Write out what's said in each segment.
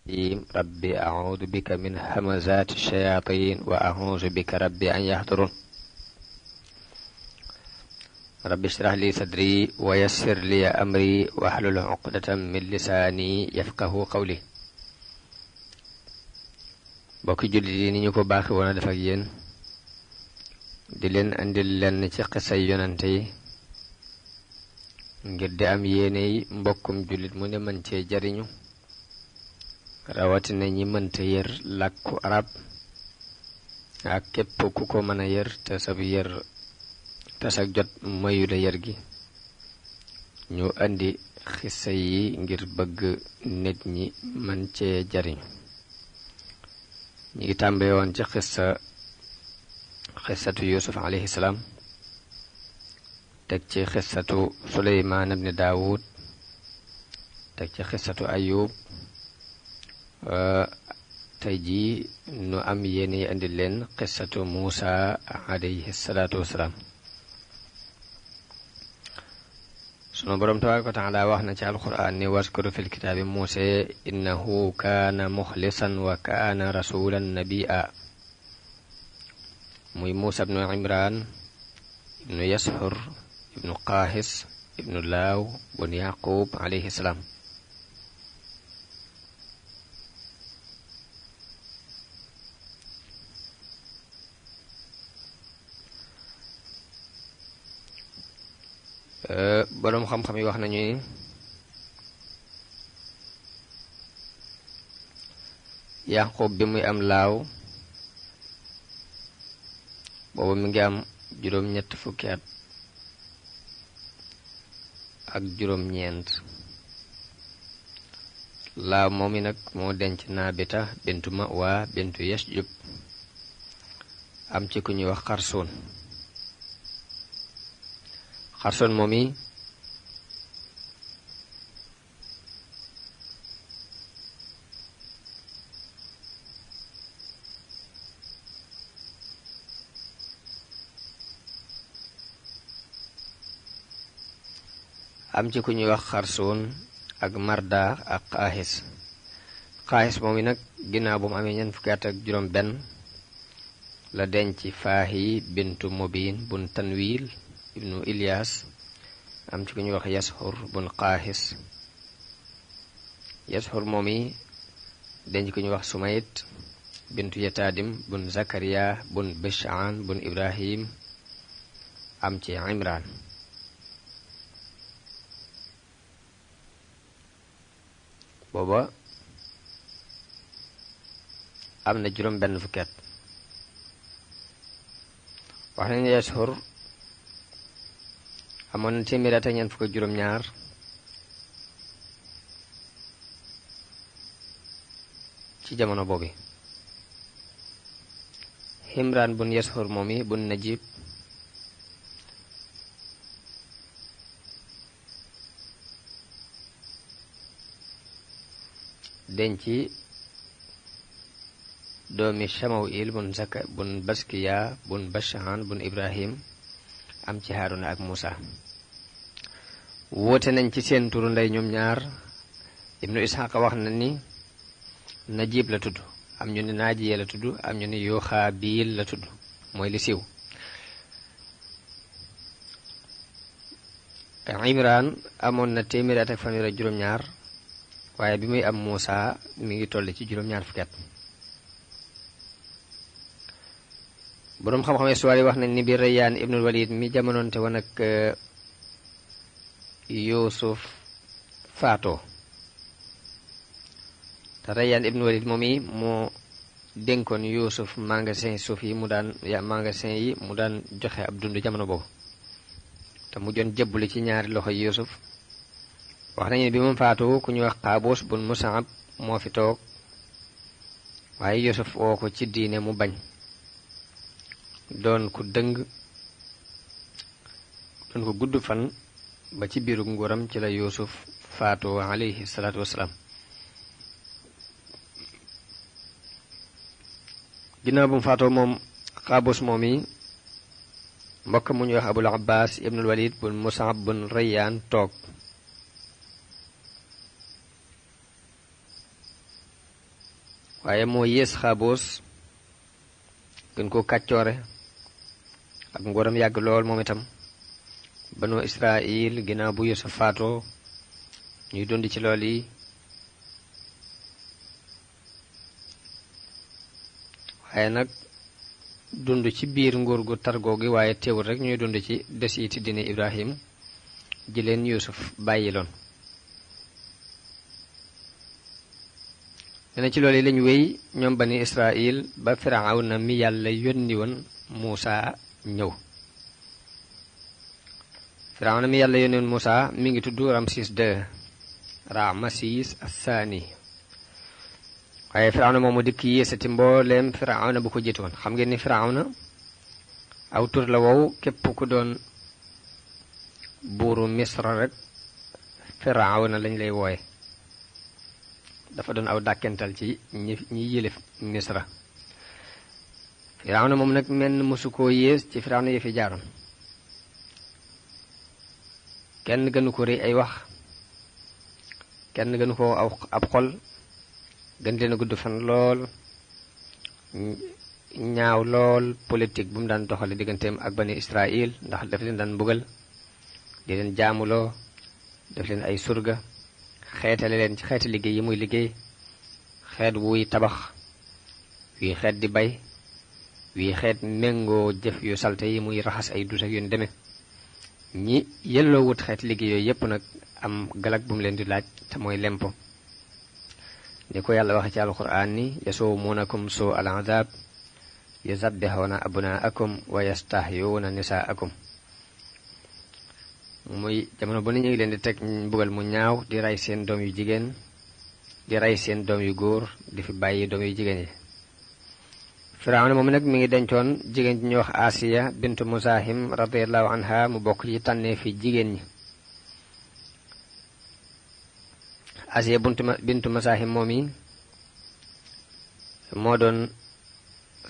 rabbi a'uudu bika min hamazaati shayaatiin wa a'uudu bika rabbi an yahduruun rabbi shrah li sadri wa yassir li amri wahlul uqdatan min lisaani yafqahu qawli. bokki jullit yi ni ñu ko baaxi woon a def ak yéen di leen andil lenn ci xisay yonante yi ngir di am yéene yi mbokkum jullit mu ne mën cee jariñu rawatina ñi mënta yër làkku arab ak képp ku ko mën a yër te sag jot mayu la yër gi. ñu andi xisa yi ngir bëgg nit ñi mën cee jariñu. ñi ngi tàmbale woon ci xisatu yusuf alayhi salaam, teg ci xisatu suleymaan ibni daawud, teg ci xisatu ayub. tey jii nu am yéene andi leen xisatu muusa alayhi salaatu wasalaam. sunu boroom tabaaraka wa taala wax na ci alquran ni waskuru fil kitaabi muusa innahu kaana muxlisan wa kaana rasulan nabiyya. muy muusa ibnu imran ibnu yashur ibnu qaahis ibnu laaw bun yaqub alayhi salaam. boroom xam-xam yi wax nañu ni yaqub bi muy am laaw booba mi ngi am juróom-ñett fukki at ak juróom-ñeent. laaw moom i nag moo denc naabita bintu ma'wa bintu yasjub am ci ku ñuy wax xarsoon moom i ak marda ak xaaxis moom i nag ginnaaw bu mu amee ñeent fukki at ak juróom benn la denc faahi bintu mubin bun tanwil ibnu ilyas am ci ku ñuy wax yashur bun qaahis. yashur moom i denc ku ñuy wax sumayt bintu yataadim bun zakariya bun bishaan bun ibrahim am ci imran. booba am na juróom benn fukki at. wax nañu ne yashur amoon na téeméer at ak ñeent fukk ak juróom-ñaar ci jamono boobu. Himran bun yashur moom i bun najib denc doomi Shamawil bun baskiya bun bashaan bun ibrahim am ci Haaruna ak Muusa. woote nañ ci seen turu ndey ñoom ñaar. ibnu Isxaaq wax na ni Najib la tudd, am ñu ne Naajiye la tudd, am ñu ne Yuxaabiil la tudd, mooy li siiw. Imraan amoon na téeméeri at ak fanweer ak juróom-ñaar waaye bi muy am Muusa mi ngi toll ci juróom-ñaar fukki at. boroom xam-xam histoire yi wax nañ ni bi Rayyaan ibnul Walid mi jamonoonte woon ak Yuusuf faatoo te Rayyaan ibnul Walid moom i moo dénkoon Yuusuf magasin yi mu daan joxe ab dund jamono boobu te mu joon jëbbuli ci ñaari loxo Yuusuf. wax nañu ne bi moom faatoo ku ñu wax Qaabuus bun Musaab moo fi toog waaye Yuusuf woo ko ci diine mu bañ. doon ku dëng doon ko gudd fan ba ci biiru nguuram ci la Yuusuf faatoo alayhi salaatu wasalaam. ginnaaw bu mu faatoo moom Qaabuus moom i mbokk mu ñuy wax Abul Abbaas ibnul Walid bun Musaab bun Rayyaan toog. waaye moo yées xaaboos gën koo kàccoore ak nguuram yàgg lool moom itam banu Israil ginnaaw bu Yuusuf faatoo ñuy dund ci lool yi waaye nag dund ci biir nguur gu targoo gi waaye teewul rek ñuy dund ci desiti dini Ibrahim ji leen Yuusuf bàyyiloon dana ci loolu yi lañu wéy ñoom bani Israil ba Firawna mi yàlla yónni woon Muusa ñëw Firawna mi yàlla yónni woon Muusa mi ngi tudd Ramsis II Ramsis Assaani waaye Firawna moomu dikk yéesati mbooleem Firawna bu ko jiitoon xam ngeen ni Firawna aw tur la wow képp ku doon buuru Misra rek Firawna lañ lay wooye dafa doon aw dàkkental ci ñi yilif Misra Firawna moom nag menn mësu koo yées ci Firawna yi fi jaaroon kenn gënu ko rëy ay wax kenn gënu ko ab xol gën leen a gudd fan lool ñaaw lool politique bu mu daan doxale digganteem ak bani Israil ndax daf leen daan mbugal di leen jaamuloo def leen ay surga xeetale leen ci xeeti liggéey yi muy liggéey xeet wuy tabax wii xeet di bay wii xeet méngoo jëf yu salte yi muy raxas ay dus ak yu deme ñi yelloo wut xeeti liggéey yooyu yépp nag am galak bu mu leen di laaj te mooy lempo ni ko yàlla waxe ci alquran ni yasumuunakum suu al azab yuzabbihuna abnaakum wa yastahyuuna nisaakum muy jamono bu ne ñu ngi leen di teg mbugal mu ñaaw di rey seen doom yu jigéen di rey seen doom yu góor di fi bàyyi doom yu jigéen yi Firawna moom nag mi ngi dencoon jigéen ji ñuy wax Asiya bintu Musahim radiyallahu anha mu bokk ci tànnee fi jigéen ñi Asiya bintu Musahim moom yi moo doon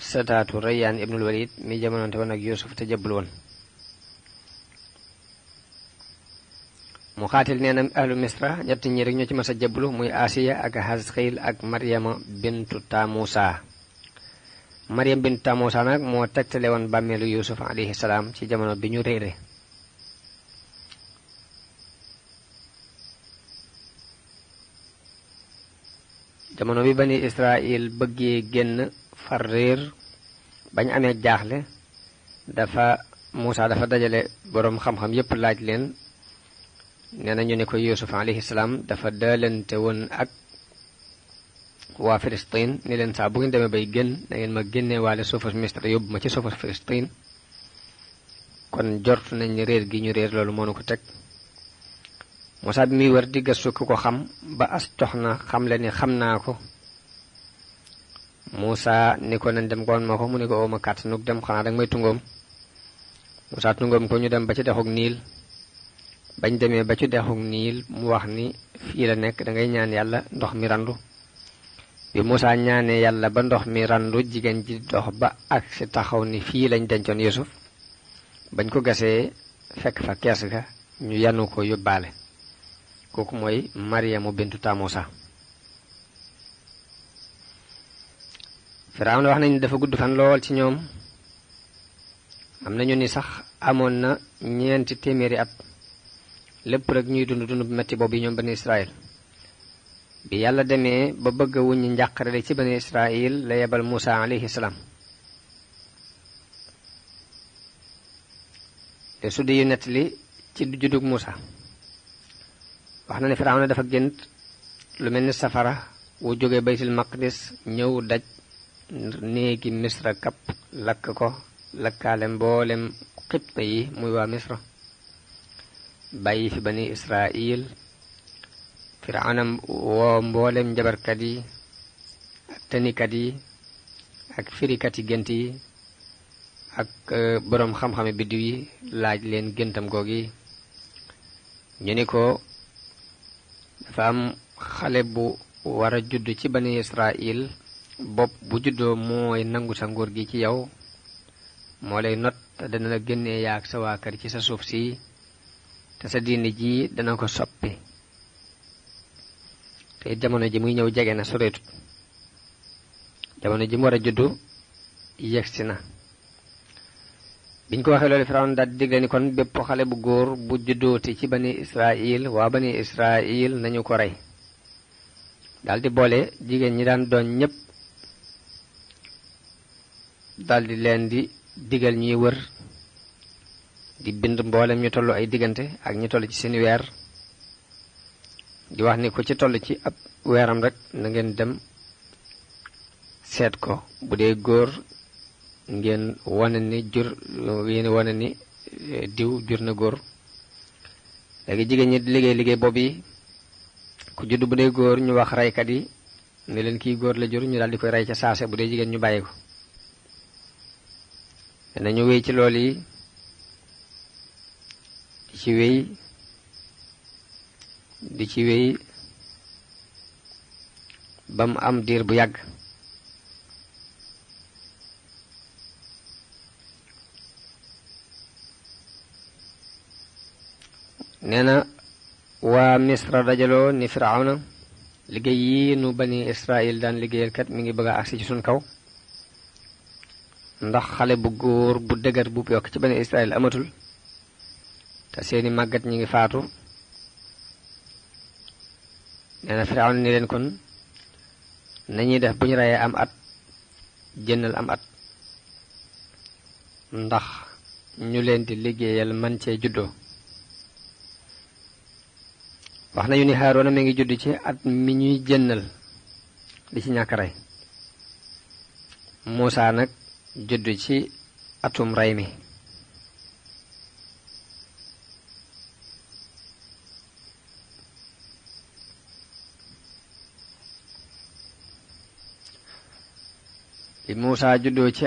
sëtaatu Rayyaan ibnul Walid mi jamonoonte woon ak Yuusuf te jëbbul woon mu xaatil nee na ahlu Misra ñett ñi rek ñoo ci mas a jëbblu muy Asiya ak Hasqil ak Maryama bintu Tamusa Maryam bintu Tamusa nag moo tegtale woon bàmmeelu Yuusuf alayhi salaam ci jamono bi ñu réere jamono bi bani Israil bëggee génn far réer bañ amee jaaxle Muusa dafa dajale boroom xam-xam yépp laaj leen nee na ñu ne ko Yuusuf alayhi salaam dafa daalante woon ak waa Filistin ni leen saa bu ngeen demee bay génn na ngeen ma génnee waale suufas Misra yóbbu ma ci suufas Filistin kon jort nañ réer gi ñu réer loolu moo nu ko teg Muusa bi muy wër di gëstu ku ko xam ba as jox na xam le ni xam naa ko Muusa ni ko nañ dem goon ma ko mu ni ko ooma kàttanug dem xanaa danga may tungoom Muusa tungoom ko ñu dem ba ci dexug Niil bañ demee ba ci dexug Niil mu wax ni fii la nekk dangay ñaan yàlla ndox mi randu bi Muusa ñaanee yàlla ba ndox mi randu jigéen ji dox ba ak si taxaw ni fii lañ dencoon Yuusuf bañ ko gasee fekk fa kees ga ñu yanu ko yóbbaale kooku mooy Maryamu bintu Tamusa Firawna wax nañu dafa gudd fan lool ci ñoom am nañu ni sax amoon na 4 téeméeri at lépp rek ñuy dund bu metti boobu ñoom bani Israil bi yàlla demee ba bëgg a wuññi njàqare ci bani Israil la yebal Muusa alayhi salaam te suddi yu nettali ci juddug Muusa wax na ne Firawna dafa gént lu mel ni safara wu jóge baytul maqdis ñëw daj néegi Misra kapp lakk ko lakkaale mboolem xibta yi muy waa Misra bàyyi fi bani Israil Firawna woo mboolem njabarkat yi ak tënikat yi ak firikat yi gént yi ak boroom xam-xame biddiw yi laaj leen géntam googi ñu ni ko dafa am xale bu war a judd ci bani Israil bopp bu juddoo mooy nangu sa nguur gi ci yow moo lay not te dana la génnee yaak sa waa kër ci sa suuf si te sa diine ji dana ko soppi te jamono ji muy ñëw jege na soreetut jamono ji mu war a juddu yegsi na. biñ ko waxee loolu Firawna daal di digle ni kon bépp xale bu góor bu juddooti ci bani Israil waa bani Israil nañu ko rey. daal di boole jigéen ñi daan doon ñépp daal di leen di digal ñuy wër di bind mboolem ñu tollu ay diggante ak ñu toll ci seeni weer di wax ni ku ci toll ci ab weeram rek na ngeen dem seet ko bu dee góor ngeen wane ni diw jur na góor. léegi jigéen ñi di liggéey boobu yi ku judd bu dee góor ñu wax reykat yi ne leen kii góor la jur ñu daal di koy rey ca saase, bu dee jigéen ñu bàyyi ko. nañu wéy ci lool yi di ci wéy ba mu am diir bu yàgg. nee na waa Misra dajaloo ni Firawna liggéey yi nu bani Israil daan liggéeyal kat mi ngi bëgg a agsi ci suñ kaw, ndax xale bu góor bu dëgër bu yokk ci bani Israil amatul te seeni màggat ñi ngi faatu. nee na Firawna ni leen kon nañuy def bu ñu reyee am at jënnal am at ndax ñu leen di liggéeyal man cee juddoo. wax nañu ni Haaruna mi ngi judd ci at mi ñuy jënnal di ci ñàkk rey. Muusaa nag judd ci atum rey mi. bi Muusaa juddoo ci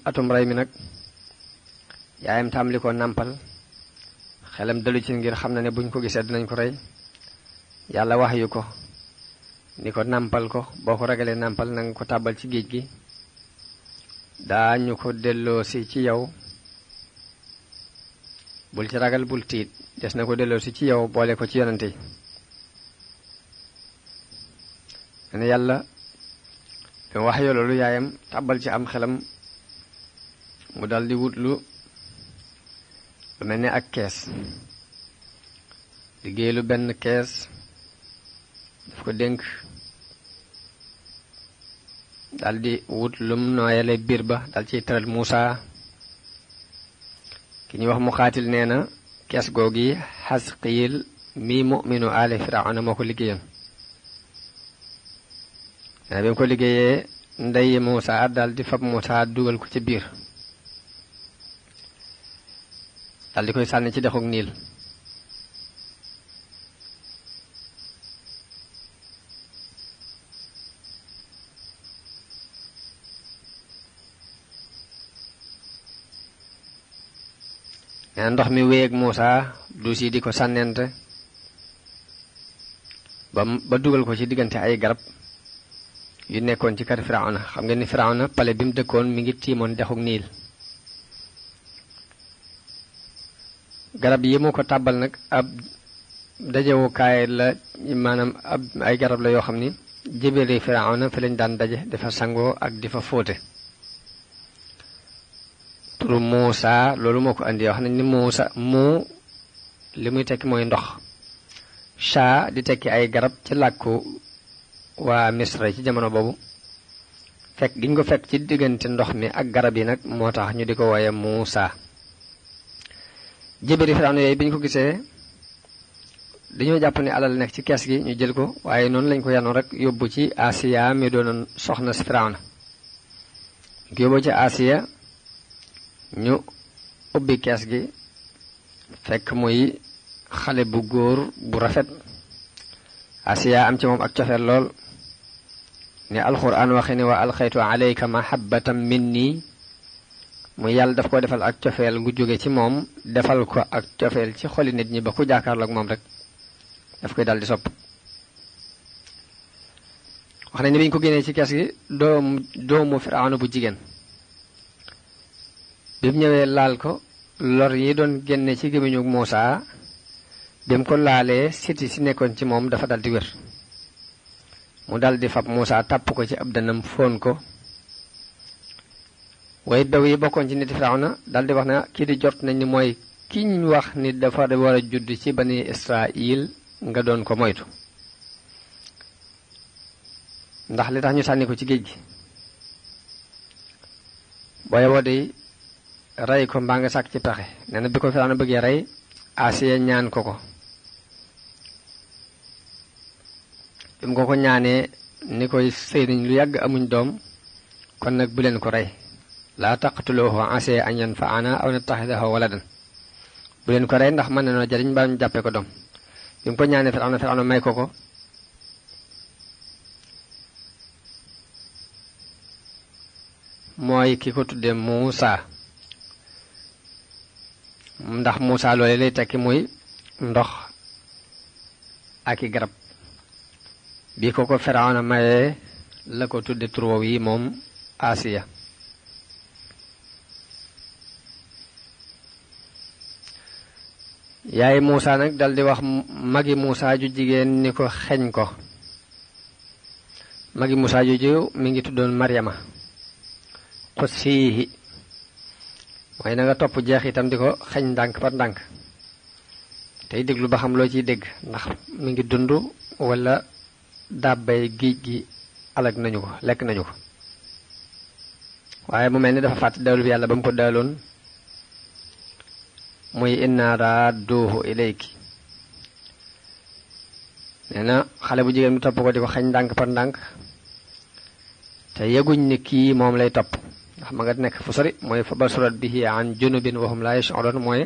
atum rey mi nag yaayam tàmbali ko nàmpal, xelam dalu ci ngir xam na ne buñ ko gisee dinañ ko rey. yàlla wax yu ko ni ko nàmpal ko, boo ko ragalee nàmpal nanga ko tàbbal ci géej gi, daañu ko delloosi ci yow, bul ci ragal bul tiit, des na ko delloosi ci yow boole ko ci yonante yi. ne yàlla bi wax yoo loolu yaayam tàbbal ci am xelam mu daldi wut lu mel ne ak kees, liggéey lu benn kees daf ko dénk, daldi wut lum nooyale biir ba dal ciy tëral Muusaa. ki ñuy wax Muqaatil nee na kees googi Xasqiil mi mu'minu aali Firawna moo ko liggéeyoon. nee na bi mu ko liggéeyee ndey Muusaa daldi fab Muusaa dugal ko ci biir, daldi koy sànni ci dexug Niil. ndox mi wéyeeg Muusaa du si di ko sànnente ba dugal ko ci diggante ay garab yu nekkoon ci kër Firawna. xam ngeen ni Firawna pale bi mu dëkkoon mi ngi tiimoon dexug Niil. garab yi mu ko tàbbal nag ab dajewukaay la, maanaam ay garab la yoo xam ni jébéli Firawna fi lañ daan daje dafa sangoo ak di fa fóote. turu Muusaa loolu moo ko andi. wax nañ ni Muusaa mu li muy tekki mooy ndox, shaa di tekki ay garab ci làkku waa Misra ci jamono boobu. fekk giñ ko fekk ci diggante ndox mi ak garab yi nag moo tax ñu di ko wooye Muusaa. jébéri Firawna yooyu bi ñu ko gisee dañoo jàpp ne alal nekk ci kees gi ñu jël ko, waaye noonu lañ ko yanu rek yóbbu ci Asiya mi doonoon soxna si Firawna. ñu ko yóbbu ci Asiya ñu ubbi kees gi fekk muy xale bu góor bu rafet. Asiya am ci moom ak cofeel lool, ne alxuraan waxe ne wa alxaytu alayka mahabbatan minni, muy yàlla daf ko defal ak cofeel gu jóge ci moom, defal ko ak cofeel ci xoli nit ñi ba ku jàkkaarloo ak moom rek daf koy daldi sopp. wax nañ ni biñ ko génnee ci kees gi doomu Firawna bu jigéen bi mu ñëwee laal ko, lor yi doon génne ci gémmiñu Muusaa bi mu ko laalee siti si nekkoon ci moom dafa daldi wér. mu daldi fab Muusaa tàpp ko ci ab dënnam fóon ko way daw yi bokkoon ci niti Firawna daal di wax ne kii di jot nañ ni mooy ki ñu wax ni dafa war a judd ci bani Israil nga doon ko moytu ndax li tax ñu sànni ko ci géej gi booye woo de rey ko mbaa nga sàkk ci pexe nee na bi ko Firawna bëggee rey Asiya ñaan ko ko bi mu ko ñaanee ni koy sëy nañ lu yàgg amuñ doom kon nag bu leen ko rey laa taqtuluhu asaa an yanfa'ana aw nattaxidahu waladan bu leen ko rey ndax mën na noo jariñ mbaa ñu jàppee ko doom bi mu ko ñaanee Firawna may ko ko mooy ki ko tuddee Muusa ndax Muusa loole lay tekki muy ndox ak i garab bi ko Firawna mayee la ko tudde tur woowu yi moom Asiya yaay Muusa nag daldi wax magi Muusa ju jigéen ni ko xeñ ko magi Muusa ju jiw mi ngi tuddoon Maryama xussiihi mooy na nga topp jeex itam di ko xeñ ndànk par ndànk tey déglu ba xam loo ciy dégg ndax mi ngi dund wala dàbbay géej gi alag nañu ko lekk nañu ko waaye mu mel ni dafa fàtte dawlu bi yàlla ba mu ko daaloon muy inna raadduuhu ilayki nee na xale bu jigéen bi topp ko di ko xeñ ndànk par ndànk te yeguñ ni kii moom lay topp ndax ma nga nekk fu sori mooy fa basurat bihi an junubin wa hum la yash'urun mooy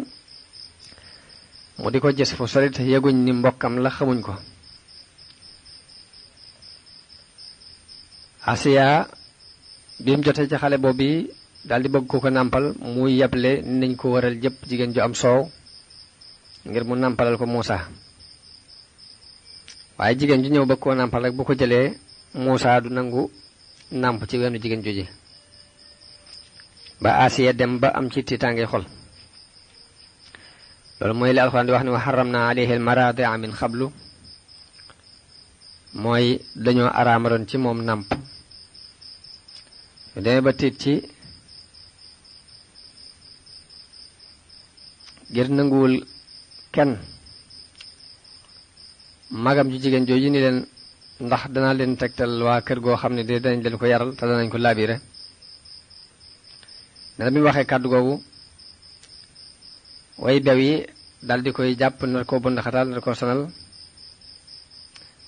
mu di ko gis fu sori te yeguñ ni mbokkam la xamuñ ko Asiya bi mu jotee ci xale boobu daal di bëgg ko nàmpal muy yable nañ ko waral jëpp jigéen ju am soow ngir mu nàmpalal ko Muusa waaye jigéen ju ñëw bëgg koo nàmpal rek bu ko jëlee Muusa du nangu nàmp ci weenu jigéen jooji ba Asiya dem ba am ci tiitaange xol loolu mooy li alxuraan di wax ni wa harramna alayhi al-maraadi'a min qablu mooy dañoo araamaloon ci moom nàmp ñu demee ba tiit ci ngir nanguwul kenn magam ju jigéen jooju ni leen ndax danaa leen tegtal waa kër goo xam ne de danañ leen ko yaral te danañ ko laabire nee na bi mu waxee kàddu googu way bew yi dal di koy jàpp nar ko bund xataal nar ko sonal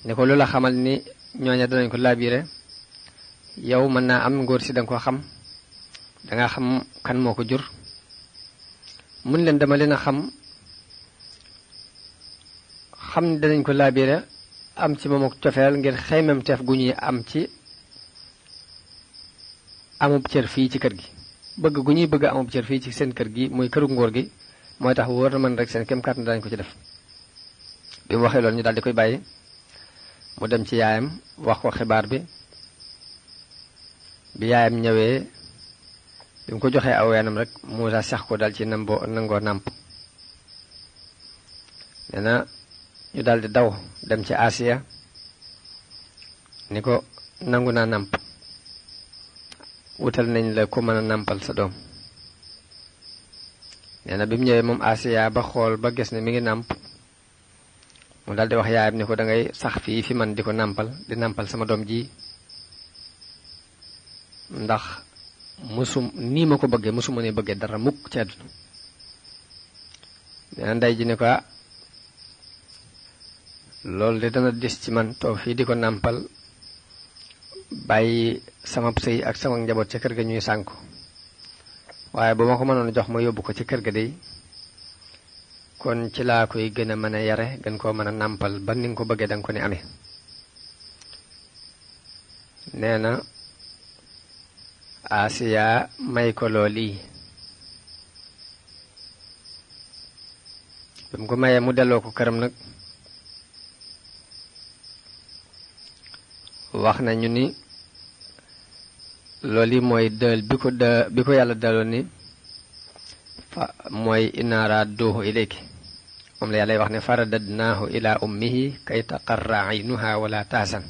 ne ko lu la xamal ni ñooña danañ ko laabire yow mën naa am ngóor si danga ko xam danga xam kan moo ko jur mun leen dama leen a xam ni danañ ko laabire am ci moom ak cofeel ngir xeymam teef gu ñuy am ci amub cër fii ci kër gi bëgg gu ñuy bëgg amub cër fii ci seen kër gi muy këru ngóor gi mooy tax wóor na mën rek seen kem kàttan dañ ko ci def bi mu waxee loolu ñu daal di koy bàyyi mu dem ci yaayam wax ko xibaar bi yaayam ñëwee bi mu ko joxee aw weenam rek Muusa sax ko dal ci nangoo nàmp nee na ñu daal di daw dem ci Asiya ni ko nangu naa nàmp wutal nañ la ko mën a nàmpal sa doom nee na bi mu ñëwee moom Asiya ba xool ba gis ne mi ngi nàmp mu daal di wax yaayam ni ko da ngay sax fii fi man di ko nàmpal di nàmpal sama doom ji ndax nii ma ko bëggee musuma ne bëggee dara mukk ci àdduna nee na ndey ji ne ko loolu de dana dis ci man toog fii di ko nàmpal bàyyi sama sëy ak sama njaboot ca kër ga ñuy sànku waaye bu ma ko mënoon jox ma yóbbu ko ci kër ga dey kon ci laa koy gën a mën a yare gën koo mën a nàmpal ba ni nga ko bëggee danga ko ne amee nee na Asiya may ko loolii bi mu ko mayee mu delloo ko këram nag wax nañu ni loolu mooy dël bi ko yàlla daloon ni mooy inna raadduuhu ilayki moom la yàlla wax ne faradadnaahu ila ummihi kay taqarra aynuha wala tahzan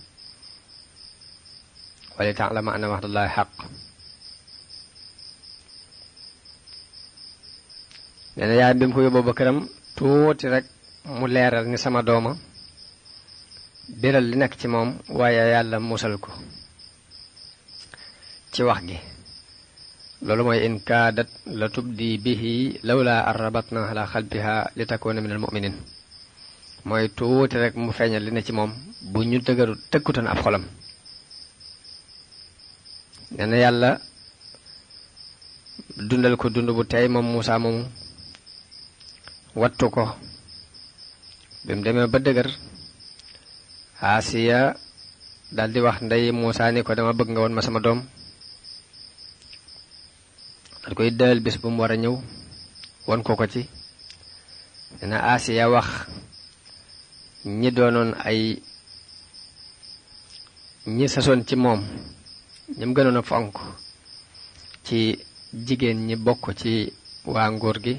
wa li ta'lama anna wa'dallahi haqq nee na yaay bi mu ko yóbboo ba këram tuuti rek mu leeral ni sama dooma biral li nekk ci moom waaye yàlla musal ko ci wax gi loolu mooy in kaadat la tubdi bihi lawla arrabatna ala xalbiha li takuna min al muminin mooy tuuti rek mu feeñal li ne ci moom bu ñu dëgëru tëkkutoon ab xolam nee na yàlla dundal ko dund bu tey moom Muusaa moomu wattu ko bi mu demee ba dëgër Asiya daldi wax ndey Muusaa ni ko dama bëgg nga woon ma sama doom dal koy dël bis bu mu war a ñëw won ko ko ci dina Asiya wax ñi doonoon ay ñi sasoon ci moom ñim gënoon a fonk ci jigéen ñi bokk ci waa nguur gi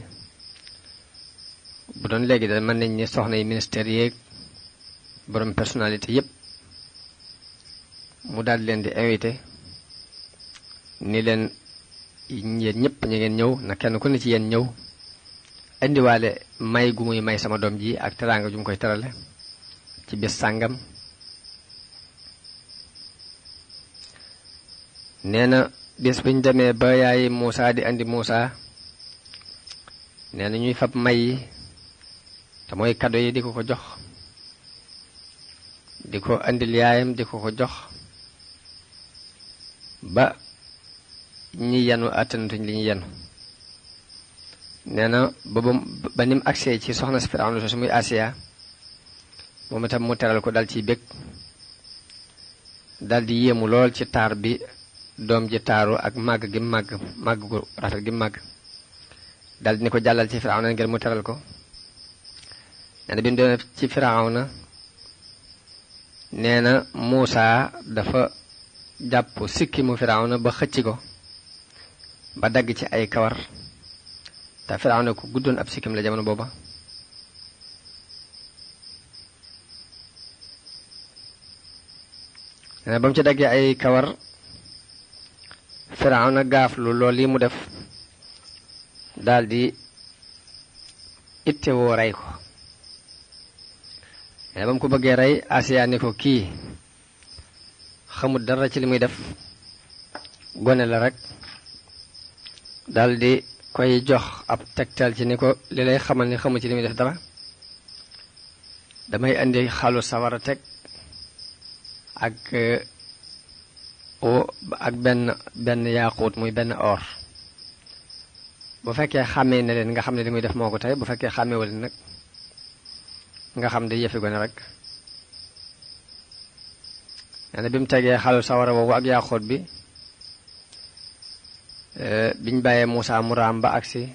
bu doon léegi da mën nañ ni soxna yi ministère yeeg borom personnalité yépp mu daal leen di invité ni leen yéen ñëpp ñu ngeen ñëw na kenn ku ne ci yéen ñëw indiwaale may gu muy may sama doom ji ak teraanga ju mu koy terale ci bis sàngam nee na bis biñ demee ba yaay Muusaa di andi Muusaa nee na ñuy fab may yi te mooy kado yi di ko ko jox di ko andil yaayam di ko ko jox ba ñi yenu àttanatuñ li ñu yenu nee na ba nim agsee ci soxna si Firawna soosu muy Asiya moom itam mu teral ko dal ciy bég dal di yéemu lool ci taar bi doom ji taaru ak màgg gi màgg gu rafet gi màgg dal di ni ko jàllal ci Firawna ngir mu teral ko nee na bi mu doon ci Firawna nee na Muusaa dafa jàpp sikki mu Firawna ba xëcc ko ba dagg ci ay kawar te Firawna ku guddoon ab sikkim la jamono booba nee na ba mu ci daggee ay kawar Firawna gaaflu loolu yi mu def daldi ittewoo rey ko nee na ba mu ko bëggee rey Asiya ni ko kii xamul dara ci li muy def gone la rek daldi koy jox ab tegtal ci ni ko li lay xamal ni xamu ci li muy def dara damay indi xalu sawara teg ak benn yaaquut muy benn or bu fekkee xàmmee ne leen nga xam ne li muy def moo ko tey bu fekkee xàmmee wala nag nga xam ne yëfi gone rek nee na bi mu tegee xalu sawara boobu ak yaaquut bi biñ bàyyee Muusaa mu raam ba agsi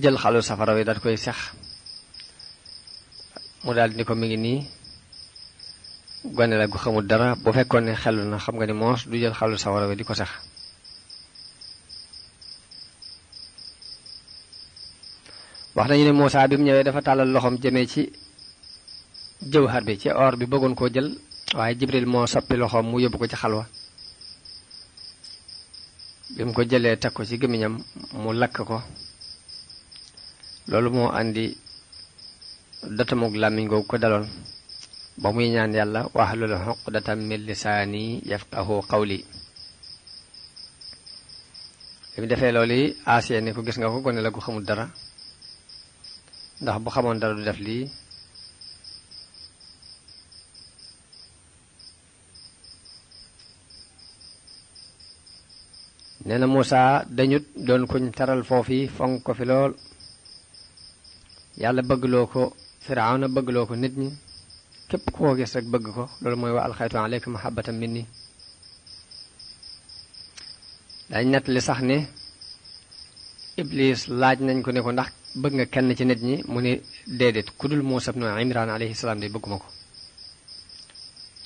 jël xalu safara wi daal koy sex mu daal ni ko mi ngi nii gone la gu xamul dara bu fekkoon ne xelu na xam nga ni moos du jël xalu safara wi di ko sex wax nañu ne Muusaa bi mu ñëwee dafa tàllal loxoom jëmee ci jawhar bi ci or bi bëggoon koo jël waaye Jibril moo soppi loxoom mu yóbbu ko ci xalwa bi mu ko jëlee teg ko ci gémmiñam mu lakk ko loolu moo andi datamug làmmiñ googu ko daloon ba muy ñaan yàlla wahlul uqdatam min lisaani yafqahu qawli bi mu defee loolu yi Asiya ni ko gis nga ko gone la gu xamul dara ndax bu xamoon dara du def lii nee na Muusaa dañut doon kuñ taral foofi fonk ko fi lool yàlla bëggloo ko Firawna bëggloo ko nit ñi képp koo gis rek bëgg ko loolu mooy wa alxaytu alayka mahabbatan minni dañ nettali sax ne Iblis laaj nañ ko ne ko ndax bëgg nga kenn ci nit ñi mu ni déedéet ku dul Muusaa ibnu Imraan alayhi salaam de bëgguma ko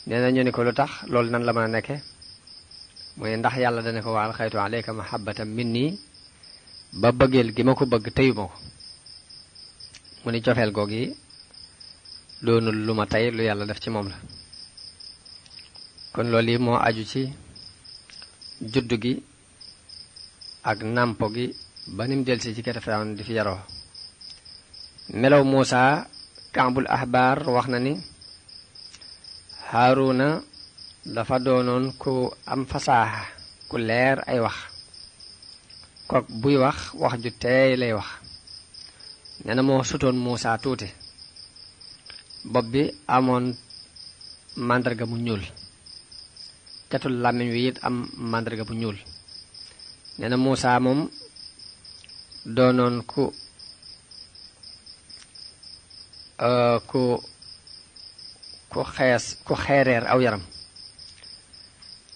nee na ñu ni ko lu tax loolu nan la mën a nekke mooy ndax yàlla dana ko wa alxaytu alayka mahabbatan minni ba bëggeel gi ma ko bëgg teyuma ko mu ni cofeel goog yi doonul lu ma tey lu yàlla def ci moom la kon loolu yi moo aju ci juddu gi ak nàmpo gi ba nim delsi ci kër Firawna di fi yaroo. melaw Muusa Kaabul Ahbar wax na ni Haaruna dafa doonoon ku am fasaaxa ku leer ay wax kook buy wax ju teey lay wax. nee na moo sutoon Muusa tuuti bopp bi amoon màndarga mu ñuul catul làmmiñ wi it am màndarga bu ñuul. nee na Muusa moom doonoon ku xeereer aw yaram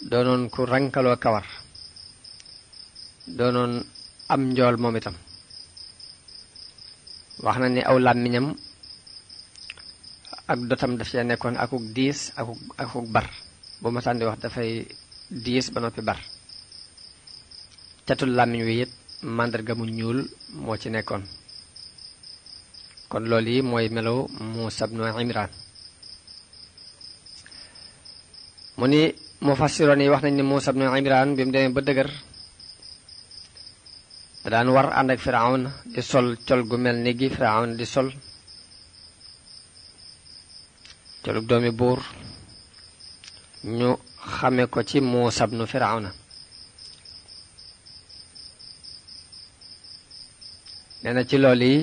doonoon ku rankaloo kawar doonoon am njool moom itam. wax na ni aw làmmiñam ak dotam daf cee nekkoon akuk diis akuk bar bu ma sànni wax dafay diis ba noppi bar. catul làmmiñ wi it màndarga mu ñuul moo ci nekkoon. kon loolu yi mooy melaw Muusa ibnu Imraan. mu ni mufassiroon yi wax nañ ni Muusa ibnu Imraan bi mu demee ba dëgër da daan war ànd ak Firawna di sol col gu mel ni gi Firawna di sol colug doomi buur ñu xame ko ci Muusa ibnu Firawna. nee na ci loolu yi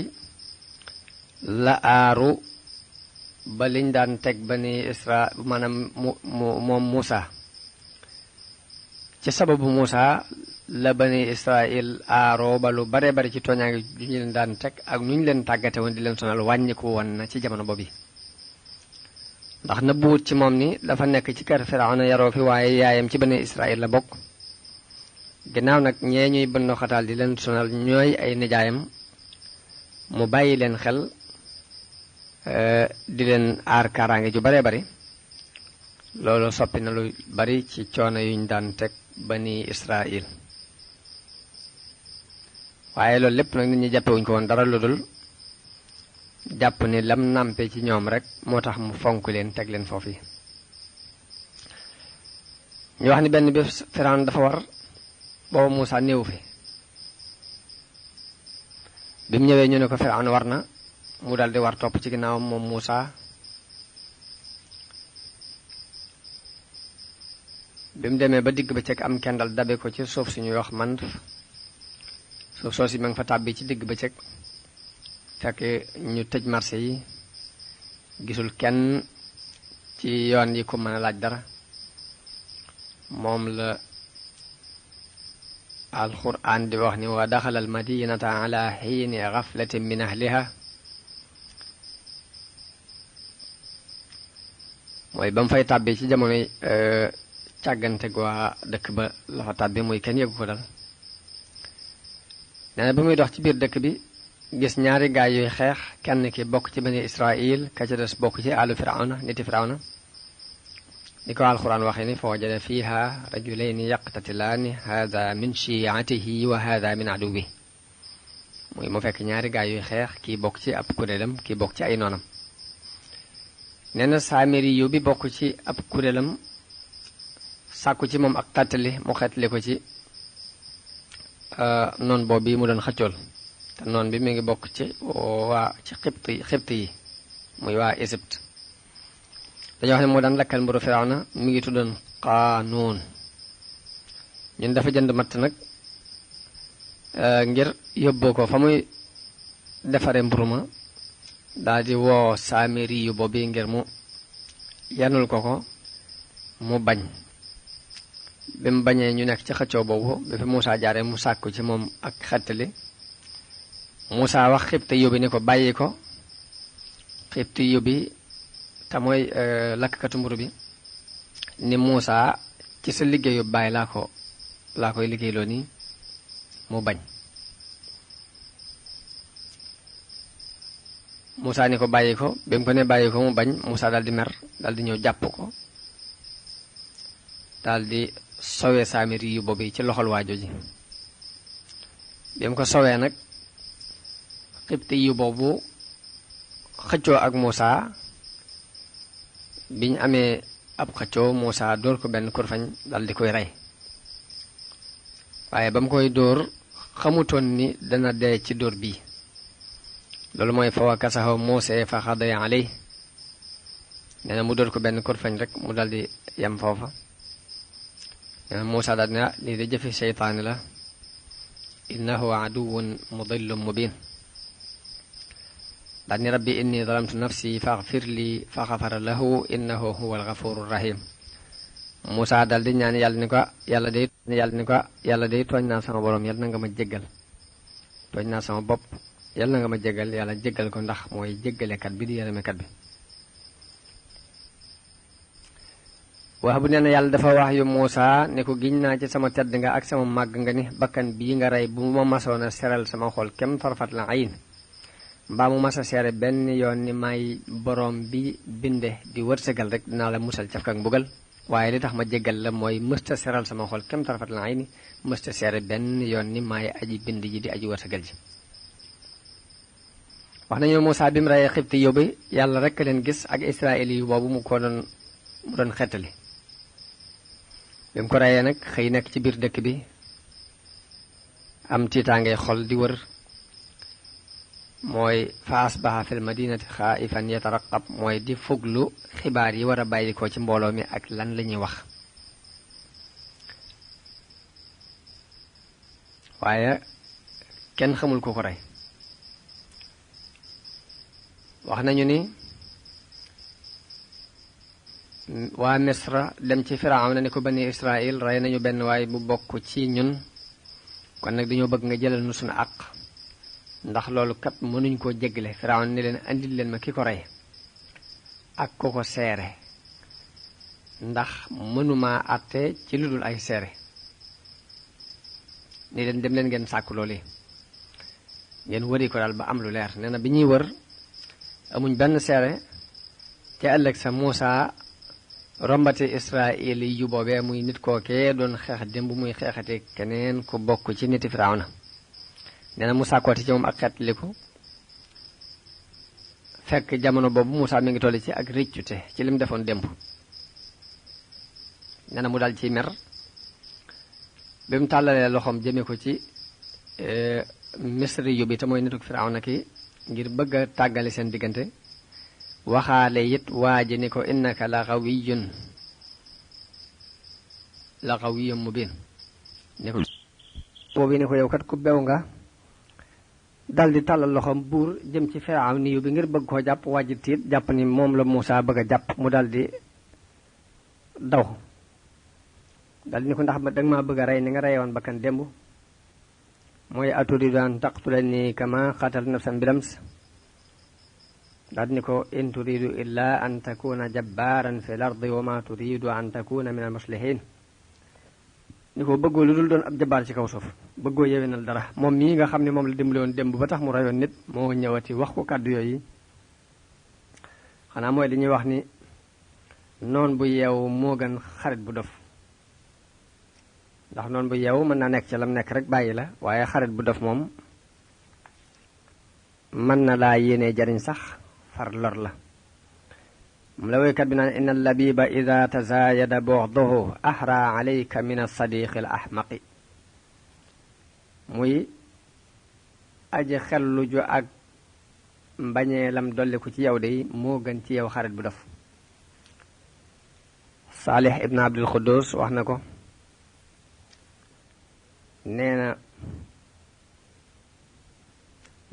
la aaru ba liñ daan teg bani Isra maanaam moom Muusa ci sababu Muusa la bani Israil aaroo ba lu bare bari ci tooñaange ju ñu leen daan teg ak nu ñu leen tàggate woon di leen sonal wàññiku woon na ci jamono boobu. ndax na buut ci moom ni dafa nekk ci kër Firawna yaroo fi waaye yaayam ci bani Israil la bokk. ginnaaw nag ñee ñuy bënn xataal di leen sonal ñooy ay nijaayam mu bàyyi leen xel di leen aar kaaraange ju bare bari. loolu soppi na lu bari ci coono yuñ daan teg bani Israil. waaye loolu lépp nag nit ñi jàppewuñ ko woon dara lu dul jàpp ni lam nàmpe ci ñoom rek moo tax mu fonk leen teg leen foofu yi. ñu wax ni benn bi Firawna dafa war booba Muusa néew fi. bi mu ñëwee ñu ne ko Firawna war na mu daldi war topp ci ginnaawam moom Muusa. bi mu demee ba digg bëccëg am kendal dabe ko ci suuf suñuy wax man suuf soo si ma nga fa tàbbi ci digg bëccëg fekk ñu tëj marché yi gisul kenn ci yoon yi ko mën a laaj dara. moom la alquran di wax ni wa daxala al madinata ala xiini gaflatin min ahliha. mooy ba mu fay tàbbi ci jamonoy càggante gu waa dëkk ba la fa tàbbi muy kenn yëgu ko dal. nee na ba muy dox ci biir dëkk bi gis ñaari gaay yuy xeex kenn ki bokk ci bani Israil ka ca des bokk ci àllu Firawna niti Firawna. ni ko alxuraan waxee ni fa wajada fiha rajulayni yaqtatilaani hada min shi'atihi wa hada min aduwi. muy mu fekk ñaari gaay yuy xeex kii bokk ci ab kuréelam kii bokk ci ay noonam. nee na Saamiri yu bi bokk ci ab kuréelam sàkku ci moom ak xettali mu xettali ko ci noon boobu bi mu doon xëccool. te noon bi mi ngi bokk ci xibt yi muy waa Égypte. dañoo wax ne moo daan lakkal mburu Firawna mi ngi tuddoon Qaanuun. ñun dafa jënd matt nag ngir yóbboo ko fa muy defare mburu ma daal di woo Saamiri yu boobu ngir mu yanul ko mu bañ. bi mu bañee ñu nekk ci xëccoo boobu bi fi Muusa jaaree mu sàkku ci moom ak xettali. Muusa wax xibti yóbbi ni ko bàyyi ko. xibti yóbbi te mooy lakkatu mburu bi ni Muusa ci sa liggéeyu bàyyi laa koy liggéeyloo nii mu bañ. Muusa ni ko bàyyi ko bi mu ko ne bàyyi ko mu bañ Muusa daal di mer daal di ñëw jàpp ko daal di sowee Saamiri yu boobu ci loxol waajo ji. bi mu ko sowee nag xibti yu boobu xëccoo ak Muusa biñ amee ab xëccoo Muusa dóor ko benn kurfañ dal di koy rey. waaye ba mu koy dóor xamutoon ni dana dee ci dóor bii loolu mooy fa wakasahu Muusaa fa xadaya aley nee na mu dóor ko benn kurfañ rek mu daldi yem foofa nee na Muusaa daal ne lii de jëfi seytaane la innahu aduwwun mudillun mubin daal ni rabbi inni zalamtu nafsi faghfir li fa ghafara lahu innahu huwal ghafurur rahim Muusaa daal di ñaan yàlla day tooñ naa sama borom yàlla na nga ma jéggal tooñ naa sama bopp yàlla na nga ma jéggal yàlla jéggal ko ndax mooy jéggalekat bi di yërëmekat bi wax bu nee na yàlla dafa wax yu Muusaa ne ko giñ naa ci sama tedd nga ak sama màgg nga ni bakkan bii nga rey bu ma masoon a seral sama xol kem farfat la ayin mbaa mu mas a seere benn yoon ni may borom bi binde di wërsëgal rek dinaa la musal caf kak mbugal waaye li tax ma jéggal la mooy mësta seral sama xol kem tarfat la ay ni mësta seere benn yoon ni maay aji bind ji di aji wërsëgal ji wax nañu Muusaa bi mu reyee xibti yóbbi yàlla rek leen gis ak Israël yu boobu mu doon xettali bi mu ko reyee nag xëy nekk ci biir dëkk bi am tiitaangee xol di wër mooy fa asbaha fil madinati xaa'ifan yataraqab mooy di fuglu xibaar yi war a bàyyi ko ci mbooloo mi ak lan la ñuy wax waaye kenn xamul ku ko rey wax nañu ni waa Misra dem ci Firawna ne ko bani Israël rey nañu benn waay bu bokk ci ñun kon nag dañoo bëgg nga jëlal nu suñu àq ndax loolu kat mënuñ koo jéggale Firawna ni leen andil leen ma ki ko rey ak ko ko seere ndax mënuma àtte ci lu dul ay seere ni leen dem leen ngeen sàkku loolu ngeen wëri ko daal ba am lu leer nee na bi ñuy wër amuñ benn seere ca ëllëg sa Muusaa rombati Israël yu boobee muy nit kookee doon xeex démb muy xeexate keneen ku bokk ci niti Firawna nee na mu sàkkooti ci moom ak xeetliku fekk jamono boobu Muusaa mi ngi toll ci ak rëccute ci lim defoon démb nee na mu dal ci mer bi mu tàllalee loxoom jëme ko ci misri yu bi te mooy nituk Firawna ki ngir bëgg a tàggale seen diggante waxaale it waa ji ni ko innaka la qawiyyun mubin ni ko boobu ni ko yow kat ku bew nga dal di tàllal loxoom buur jëm ci Firawna yu bi ngir bëgg koo jàpp wàjji tiit jàpp ni moom la Muusaa bëgg a jàpp mu dal di daw dal di ni ko ndax danga maa bëgg a rey ni nga reyoon bakkan démb mooy aturidu an taqtulani kama qatalta nafsan bilams dal di ni ko in turidu illa an takuna jabbaran fil ardi wa ma turidu an takuna min al muslihin ni ko bëggoo lu dul doon ab jabaar ci kaw suuf bëggoo yewenal dara moom mii nga xam ne moom la dimbali woon démb ba tax mu rayoon nit moo ñëwati wax ko kàddu yooyu xanaa mooy li ñuy wax ni noon bu yeewu moo gën xarit bu dof ndax noon bu yeewu mën naa nekk ci lam nekk rek bàyyi la waaye xarit bu dof moom mën na laa yéenee jariñ sax far lor la moom la woykat bi naan inna labiba ida tazaayada bughduhu ahra alayka min as-sadiqi al ahmaqi muy aji xellu ju ak mbañeelam dolliku ci yow de moo gën ci yow xarit bu dof Saalih ibn Abdul Quddus wax na ko nee na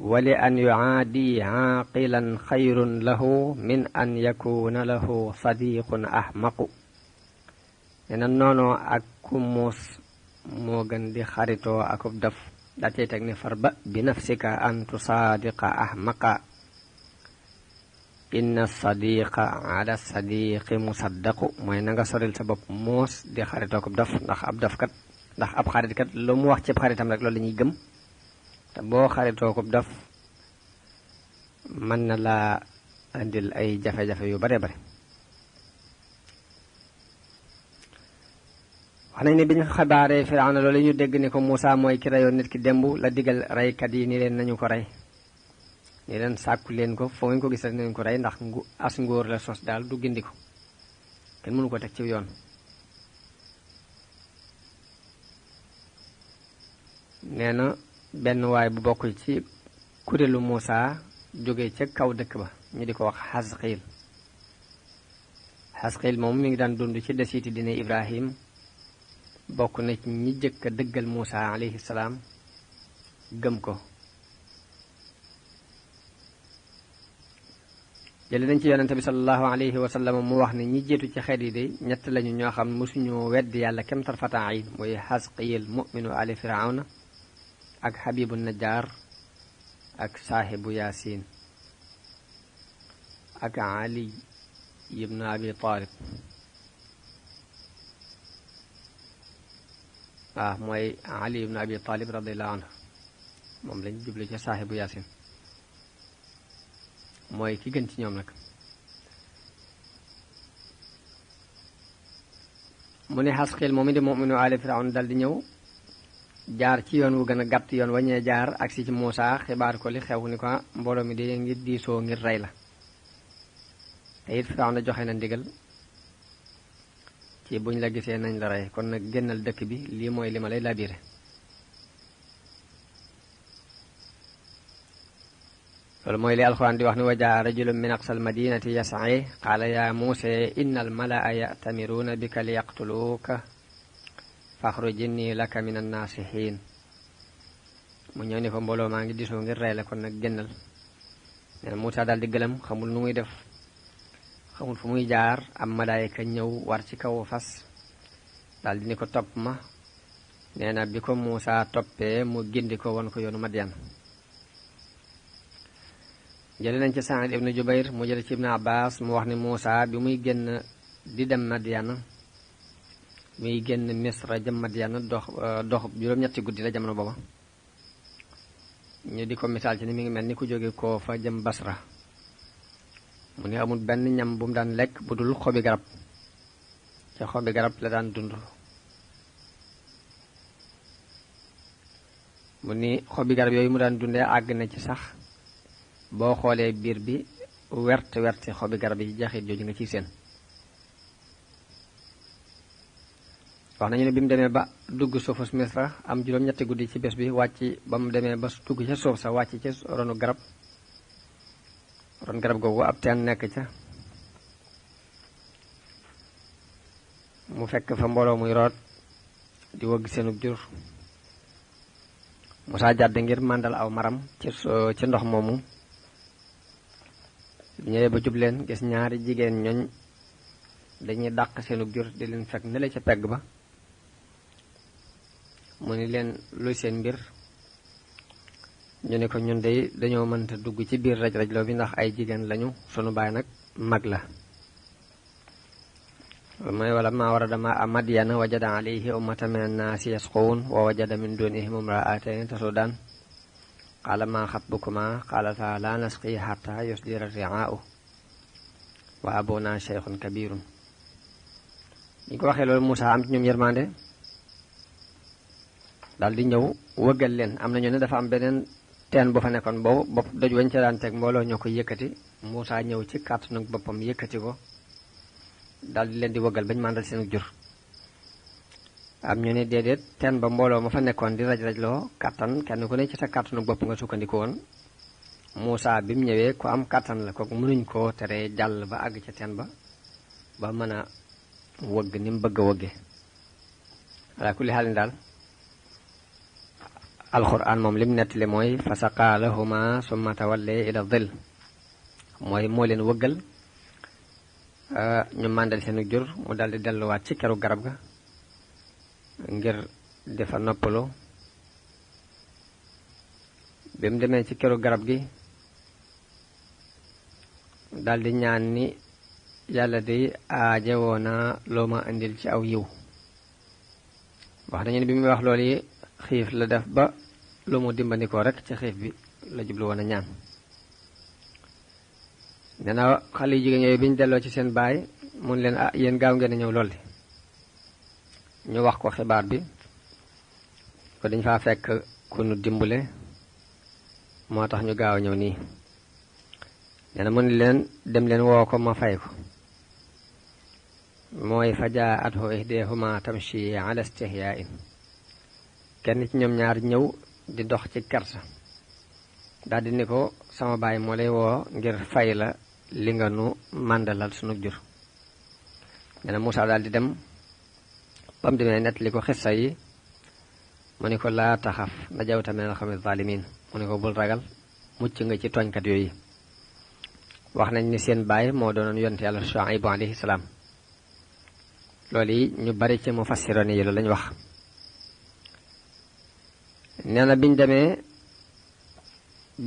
wali an yuaadi aaqilan xayrun lahu min an yakuna lahu sadiqun ahmaqu nee na noonoo ak ku muus moo gën di xaritoo akub daf daa cay teg ni farba bi nafsika an tusaadiqa ahmaqa inna sadiqa ala sadiqi musaddaqu mooy na nga soril sa bopp muus di xaritoo akub daf ndax ab xarit kat lu mu wax ci xaritam rek loolu la ñuy gëm te boo xaritoo ko daf mën na laa indil ay jafe-jafe yu bare bare wax nañ ne bi ñu xabaaree Firawna loolu ñu dégg ni ko Muusaa mooy ki reyoon nit ki démb la digal reykat yi ni leen nañu ko rey ni leen sàkku leen ko foo ngeen ko gis rek nañu ko rey ndax as ngóor la sos daal du gindi ko kenn mënu ko teg ci yoon nee na benn waay bu bokk ci kuréelu Muusaa jóge ca kaw dëkk ba ñu di ko wax Xasqiil moom mi ngi daan dund ci desiiti dina Ibrahim bokk na ci ñi jëkk a dëggal Muusaa alayhi salaam gëm ko. jële nañ ci yonente bi sallallahu alayhi wa sallam mu wax ne ñi jiitu ci xeet yi de ñett lañu ñoo xam mosuñu weddi yàlla kem tarfata ayn mooy Xasqiil mu'minu ali firawna ak Habibu Najjar ak saahibu Yaasin ak Ali ibn Abi Talib mooy Ali ibn Abi Talib radiyallahu anhu moom lañ jublu ci saahibu Yaasin mooy ki gën ci ñoom nag. mu ne Xasqiil moom di mu'minu ali firawna dal di ñëw jaar ci yoon wu gën a gàtt yoon waññee jaar agsi ci Muusaa xibaar ko li xew ni ko mbooloo mi de ngir diisoo ngir rey la te it firawna joxe na ndigal ci buñ la gisee nañ la rey kon nag génnal dëkk bi lii mooy li ma lay labiré. loolu mooy li alxuraan di wax ni wa jaa rajulun min aqsal madinati yas'a qaala yaa Muusaa innal malaa ya'tamiruuna bika liyaqtuluuka faxruj innii laka min annaasihiin. mu ñëw ni ko mbooloo maa ngi disoo ngir rey la kon nag génnal. nee na Muusaa daal di gëlëm xamul nu muy def xamul fu muy jaar am malaayika ñëw war ci kaw fas daal di ni ko topp ma. nee na bi ko Muusaa toppee mu gindi ko won ko yoonu Madyan. jële nañ ci Saïd ibn Jubayr mu jële ci Ibn Abbas mu wax ni Muusaa bi muy génn di dem Madyan muy génn Misra jëm Madyan dox juróom-ñetti guddi la jamono booba. ñu di ko misaal ci ni mi ngi mel ni ku jóge koo fa jëm Basra. mu ne amul benn ñam bu mu daan lekk bu dul xobi garab ca xobi garab la daan dund. mu ni xobi garab yooyu mu daan dundee àgg na ci sax boo xoolee biir bi wert xobi garab yi jaxit jooju nga ciy seen. wax nañu ne bi mu demee ba dugg suufus Misra am juróom-ñetti guddi ci bés bi wàcc ba mu demee ba dugg ca suuf sa wàcc ca ronu garab googu ab teen nekk ca mu fekk fa mbooloo muy root di wëgg seenub jur. Musaa jàdd ngir màndal aw maram ci ndox moomu. ñëwee ba jub leen gis ñaari jigéen ñooñ dañuy dàq seenub jur di leen fekk ne la ca pegg ba. mu ni leen luy seen mbir ñu ne ko ñun de dañoo mënta dugg ci biir raj-rajloo bi ndax ay jigéen lañu sunu baay nag mag la. mooy wala ma warada maa Madyana wajada alayhi ummatan min annaasi yasquun wa wajada min dunihim imra'atayn tasudaan qaala maa xatbukumaa qaalataa laa nasqii hattaa yusdira ri'aa'u wa abunaa shaykhun kabiirun. ñu ko waxee loolu Muusaa am ci ñoom yërmande daal di ñëw wëggal leen. am nañu ne dafa am beneen teen bu fa nekkoon boobu bopp doj wañ ca daan teg mbooloo ñoo ko yëkkati. Muusaa ñëw ci kàttanu boppam yëkkati ko daal di leen di wëggal bañ màndal seen jur. am ñu ne déedéet teen ba mbooloo ma fa nekkoon di raj-rajloo kàttan kenn ku ne ci sa kàttanu bopp nga sukkandiku woon. Muusaa bi mu ñëwee ku am kàttan la kooku mënuñ koo teree jàll ba àgg ca teen ba mën a wëgg ni mu bëgg a wëgge. ala kulli xaalin daal alxuraan moom lim nettali mooy fa saqaa lahumaa summa tawallee ila dhil mooy moo leen wëggal ñu màndal seenu jur mu daldi delluwaat ci keru garab ga ngir defa noppalu. bi mu demee ci keru garab gi daldi ñaan ni yàlla de aajowoo naa loo ma indil ci aw yiw. wax nañu ne bi muy wax loolu yi xiif la def ba lu mu dimbandikoo rek ci xiif bi la jublu woon a ñaan. nee na xale yu jigéen yooyu bi ñu delloo ci seen baay mun leen yéen gaaw ngeen a ñëw lool ñu wax ko xibaar bi ko dañ faa fekk ku nu dimbule moo tax ñu gaaw a ñëw nii. nee na mun leen dem leen woo ko ma fay ko. mooy fa jaa'athu ihdaahuma tamshi ala istihyaa'in kenn ci ñoom ñaar ñëw di dox ci kersa daldi ni ko sama baay moo lay woo ngir fay la li nga nu màndalal sunu jur. nee na Muusaa daldi dem bam demee nettali ko xissa yi mu ni ko laa taxaf najawta minal qawmi zaalimiin mu ni ko bul ragal mucc nga ci tooñkat yooyu. wax nañ ni seen baay moo doonoon yonent yàlla Shuaybu alayhi salaam. loolu yi ñu bari ci mufassiroon yi loolu lañ wax. nee na biñ demee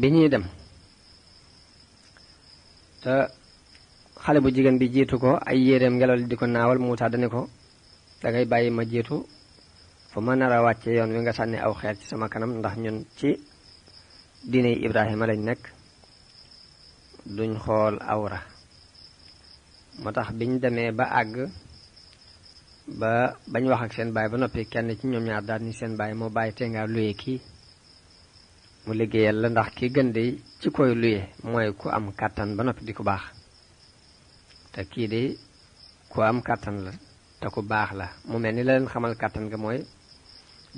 bi ñuy dem te xale bu jigéen bi jiitu ko ay yéreem ngelaw li di ko naawal Muusaa dani ko dangay bàyyi ma jiitu fu ma nar a wàcce yoon wi nga sànni aw xeer ci sama kanam ndax ñun ci diine Ibrahima lañ nekk duñ xool awra. moo tax biñ demee ba àgg bañ wax ak seen baay ba noppi kenn ci ñoom ñaar daal ni seen baay moo bàyyi te nga luye kii mu liggéeyal la ndax ki gën de ci koy luye mooy ku am kàttan ba noppi di ku baax te kii de ku am kàttan la te ku baax la. mu mel ni la leen xamal kàttan ga mooy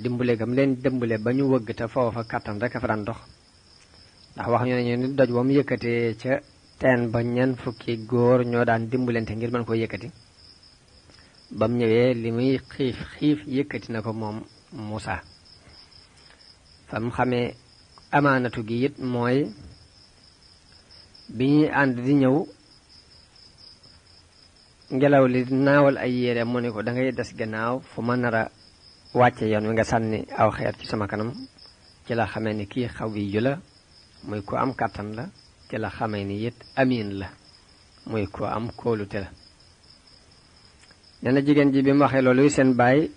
dimbale gam leen dimbale ba ñu wëgg te foofa kàttan rek a fa daan dox ndax wax ñu ne ñu ni doj ba mu yëkkatee ca teen ba ñeent fukki góor ñoo daan dimbalante ngir mën koo yëkkati bam ñëwee li muy xiif yëkkati na ko moom Muusaa. fam xamee amaanatu gi it mooy bi ñuy ànd di ñëw ngelaw li naawal ay yére mu ne ko da ngay des gannaaw fu ma nar a wàcce yoon wi nga sànni aw xeer ci sama kanam. ci la xamee ni kii xaw yi ju la muy ko am kàttan la. ci la xamee ni it amiin la muy ko am kóolute la. nee na jigéen ji bi mu waxee loolu seen baay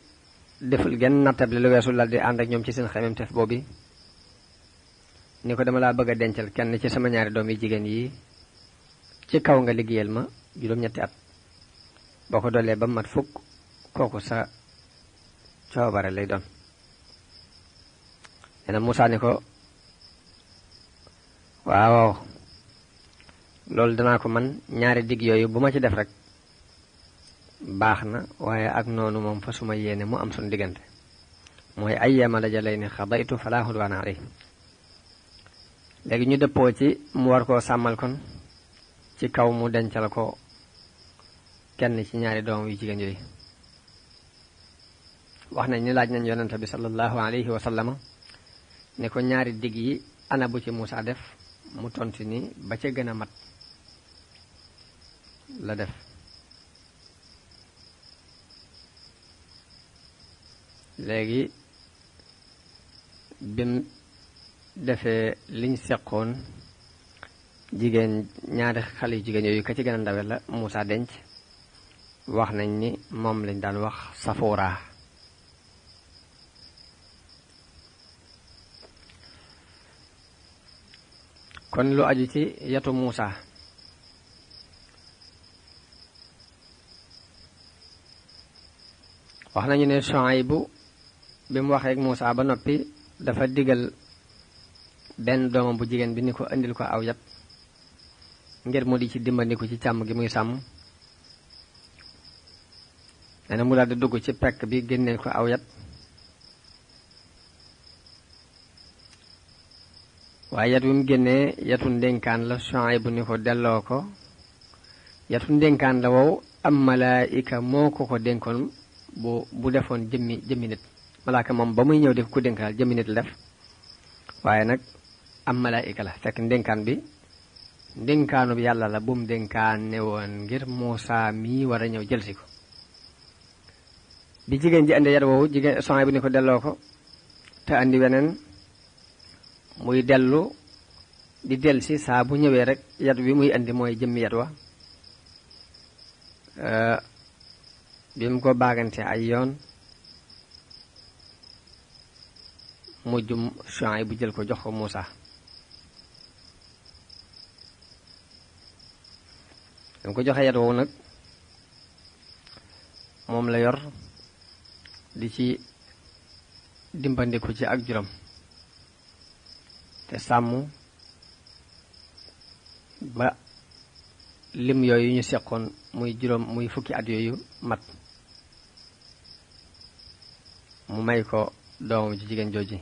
deful genn nattable lu weesu la di ànd ak ñoom ci seen xemem tef boobu ni ko dama laa bëgg a dencal kenn ci sama ñaari doom yi jigéen yi ci kaw nga liggéeyal ma juróom-ñetti at boo ko doolee ba mat fukk kooku sa coobare lay doon. nee na Muusaa ni ko waaw loolu danaa ko man ñaari digg yooyu bu ma ci def rek baax na waaye ak noonu moom fa suma yéene mu am suñu diggante mooy ayyaama lajalayni xadaytu falaa udwaana alayhi. léegi ñu dëppoo ci mu war koo sàmmal kon ci kaw mu dencal ko kenn ci ñaari doom yu jigéen yooyu. wax nañ ni laaj nañ yonente bi sallallahu alayhi wa sallama ne ko ñaari digg yi ana bu ci Muusaa def mu tontu ni ba ca gën a mat la def. léegi bim defee liñ seqoon jigéen ñaari xale yu jigéen yooyu ka ci gën a ndawe la Muusaa denc. wax nañ ni moom lañ daan wax Safuura. kon lu aju ci yatu Muusaa wax nañu ne Shuaybu bi mu waxee ak Muusaa ba noppi dafa digal benn doomam bu jigéen bi ni ko indil ko aw yat ngir mu di ci dimbandiku ci càmm gi muy sàmm. nee na mu daal di dugg ci pekk bi génneel ko aw yat waaye yat wi mu génnee yatu ndénkaan la. Shuaybu ni ko delloo ko yatu ndénkaan la wow am malaayika moo ko dénkoon bu defoon jëmmi nit. malaaka moom ba muy ñëw def ku dénkaal jëmmi nit la def waaye nag am malaayika la fekk ndénkaan bi ndénkaanu bi yàlla la bu mu dénkaan ne woon ngir Muusaa mii war a ñëw jëlsi ko. bi jigéen ji andi yat woowu jigéen Shuaybu bi ni ko delloo ko te andi weneen muy dellu di delsi saa bu ñëwee rek yat wi muy andi mooy jëmmi yat wa. bi mu ko baagante ay yoon mujjum Shuaybu bu jël ko jox ko Muusaa. dam ko joxe yat woowu nag moom la yor di ci dimbandiku ci ak juróom te sàmm ba lim yooyu ñu seqoon muy juróom muy fukki at yooyu mat mu may ko doomam ci jigéen jooji.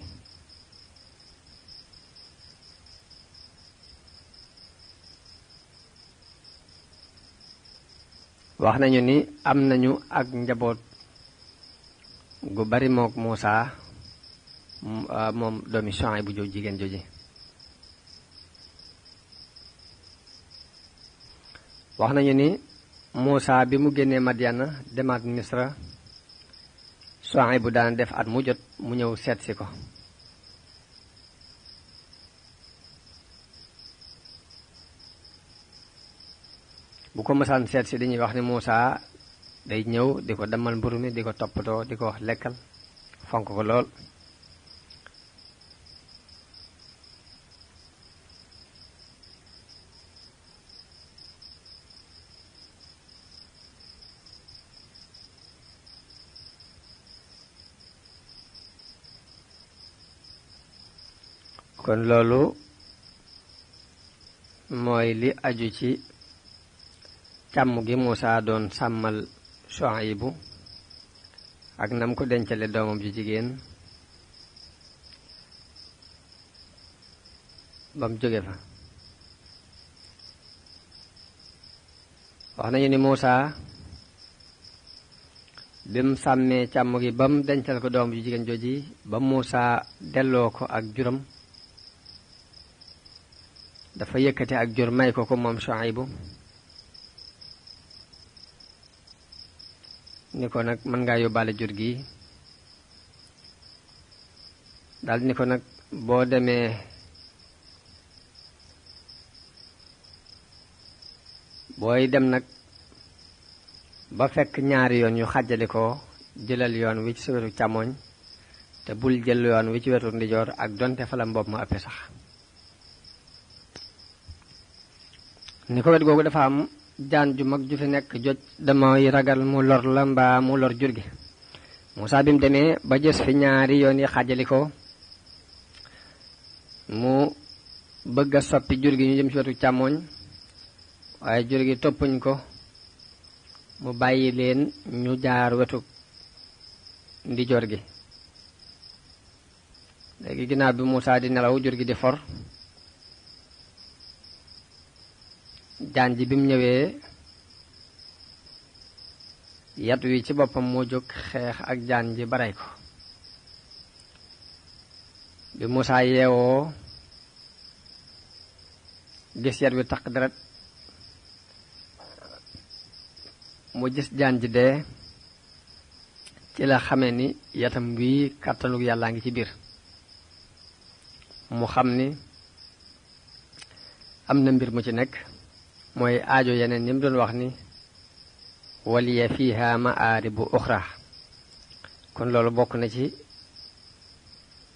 wax nañu ni am nañu ak njaboot gu bari mook Muusaa moom doomi Suhayb bu jigéen jooji. wax nañu ni Muusaa bi mu génnee Madyana demaat Misra Suhayb bu daan def at mu jot mu ñëw seet si ko. bu ko mësaan seet si dañuy wax ni Muusaa day ñëw di ko demal mburu mi di ko toppatoo di ko wax lekkal fonk ko lool. kon loolu mooy li aju ci càmm gi Muusaa doon sàmmal Suhaybu ak nam ko dencale doomam ji jigéen bam jóge fa. wax nañu ni Muusaa bim sàmmee càmm gi bam dencal ko doomam ji jigéen jooji ba Muusaa delloo ko ak juram dafa yëkkati ak jur may ko moom Suhaybu ni ko nag mën ngaa yóbbaale jur gi daldi ni ko nag boo demee booy dem nag ba fekk ñaari yoon yu xàjjali ko jëlal yoon wi ci sa wetu càmmoñ te bul jël yoon wi ci wetu ndijoor ak donte fa la mbopp ma ëppee sax. ni ko wet googu dafa am jaan ju mag ju fi nekk joj damay ragal mu lor la mbaa mu lor jur gi. Muusaa bi mu demee ba gis fi ñaari yoon yi xàjjali ko mu bëgg a soppi jur gi ñu jëm ci wetu càmmoñ waaye jur gi toppuñ ko mu bàyyi leen ñu jaar wetu ndijoor gi. léegi ginnaaw bi Muusaa di nelaw jur gi di for jaan ji bi mu ñëwee yat wi ci boppam moo jóg xeex ak jaan ji baray ko. bi Muusaa yeewoo gis yat wi taq deret mu gis jaan ji dee ci la xamee ni yatam wi kàttanug yàllaa ngi ci biir. mu xam ni am na mbir mu ci nekk mooy aajo yeneen yi mu doon wax ni waliya fiha ma'aaribu uxra. kon loolu bokk na ci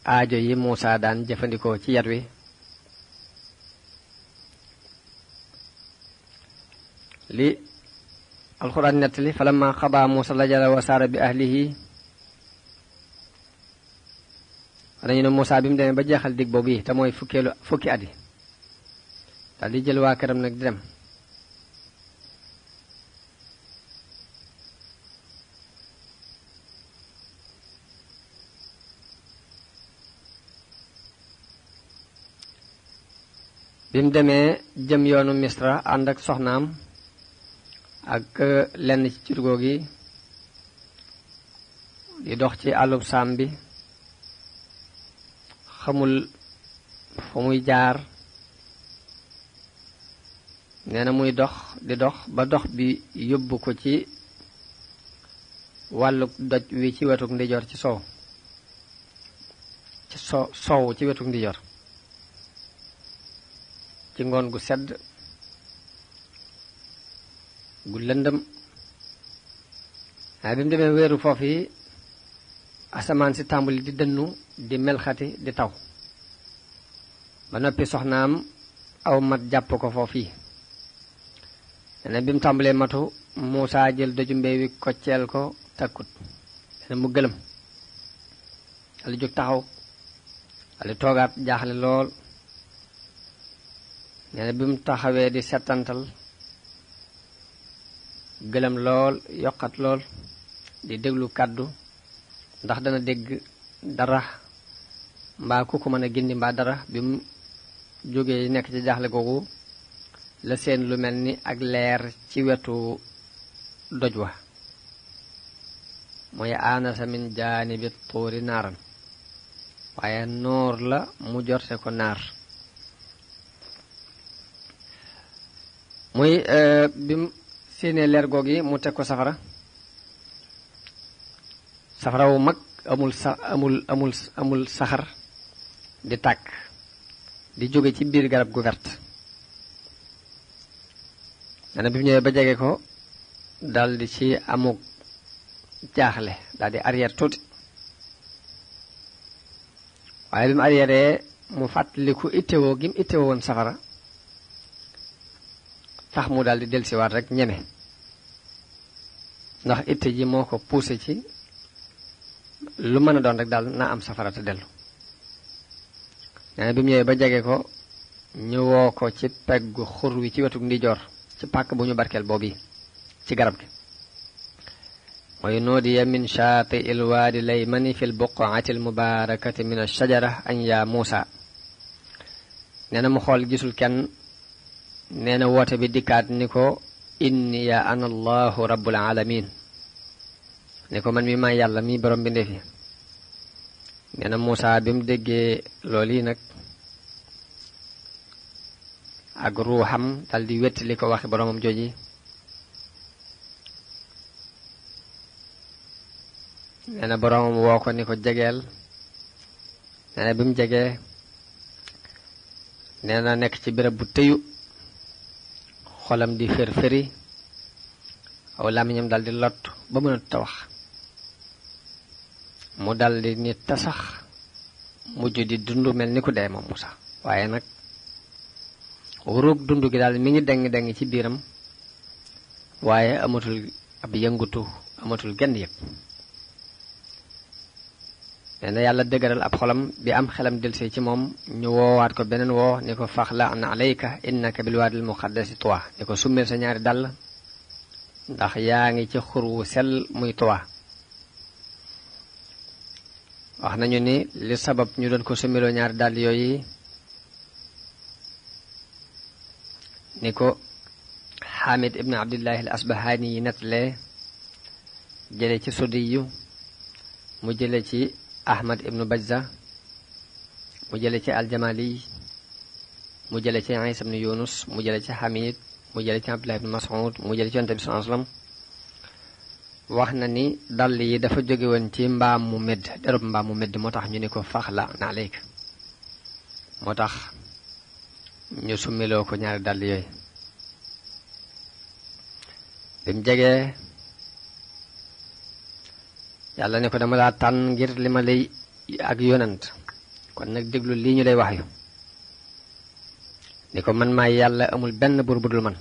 aajo yi Muusaa daan jëfandikoo ci yat wi. li alxuraan nettali falamma qadaa Muusaa al-ajala wa saara bi ahlihi dañu ne Muusaa bi mu demee ba jeexal dig boobu yi te mooy fukki at yi daal di jël waa këram nag di dem. bi mu demee jëm yoonu Misra ànd ak soxnaam ak lenn ci curgoo gi di dox ci àllub saam bi xamul fu muy jaar nee na muy dox di dox ba dox bi yóbbu ko ci wàllu doj wi ci wetuk ndijoor ci sow ci wetuk ndijoor ci ngoon gu sedd gu lëndëm. waaye bi mu demee wéeru foofu yi asamaan si tàmbali di dënnu di melxati di taw ba noppi soxnaam aw mat jàpp ko foofu yi. nee na bi mu tàmbalee matu Muusaa jël doju mbéy wi kocceel ko takkut. nee na mu gëlëm ali jóg taxaw ali toogaat jaaxle lool. nee na bi mu taxawee di settantal gëlëm lool yokkat lool di déglu kàddu ndax dana dégg dara mbaa ku ko mën a gindi mbaa dara bi mu jógee nekk ci jaaxle googu la seen lu mel ni ak leer ci wetu doj wa mooy aanasa min jaanibi tuuri naaran waaye noor la mu jorte ko naar muy bi mu séenee leer goog yi mu teg ko safara wu mag amul saxar di tàkk di jóge ci biir garab gu vert dana bi mu ñëwee ba jege ko daldi ci amuk jaaxle daldi arrière tuuti waaye bi mu arrière mu fàttaliku ittewoo gi mu ittewoo woon safara tax mu daldi delsiwaat rek ñeme ndax itte ji moo ko poussé ci lu mën a doon rek daal naa am safara te dellu nee na bi mu ñëwee ba jege ko ñu woo ko ci peggu xur wi ci wetu ndijoor ci pàkk bu ñu barkeel boobu ci garab gi mooy nuudiya min shaati il waadi laymani fi l buqaati l mubaarakati min ashajara an ya Muusa nee na mu xool gisul kenn nee na woote bi dikkaat ni ko inni ya ana allahu rabbul alamin ni ko man mi maa yàlla mi borom bi ndefi nee na Muusa bi mu déggee loolu yi nag ak ruuxam dal di wetti li ko waxi boromam jooji nee na boromam woo ko ni ko jegeel nee na bi mu jegee nee na nekk ci béréb bu tëyu xolam di fër-fëri aw làmmiñam dal di lot ba mënut a wax mu dal di ni tasax mujj di dund mel ni ku dee moom Muusa waaye nag ruug dund gi daal mi ngi deng ci biiram waaye amatul ab yëngutu amatul genn yëg nee na yàlla dëgëral ab xolam bi am xelam delsee ci moom ñu woowaat ko beneen woo ni ko faxla an alayka innaka bil waadil muqaddasi tuwa ni ko summeel sa ñaari dàll ndax yaa ngi ci xur wu sell muy tuwa wax nañu ni li sabab ñu doon ko summeloo ñaari dàll yooyu ni ko Xaamid ibn Abdillahi al Asbahani yi nettalee jële ci Sudiyu mu jële ci Ahmad ibnu Bajza mu jële ci Aljamali mu jële ci Isa ibnu Yunus mu jële ci Hamid mu jële ci Abdullah ibnu Mas'ud mu jële ci Yonent bi sallallahu alayhi wasallam wax na ni dàll yi dafa jóge woon ci mbaam mu medd derub mbaam mu medd moo tax ñu ni ko faxla na aleyk moo tax ñu summiloo ko ñaari dàll yooyu bi mu jegee yàlla ne ko dama laa tànn ngir li ma lay ak yonant kon nag déglu lii ñu lay wax yu ni ko man maay yàlla amul benn buur bu dul man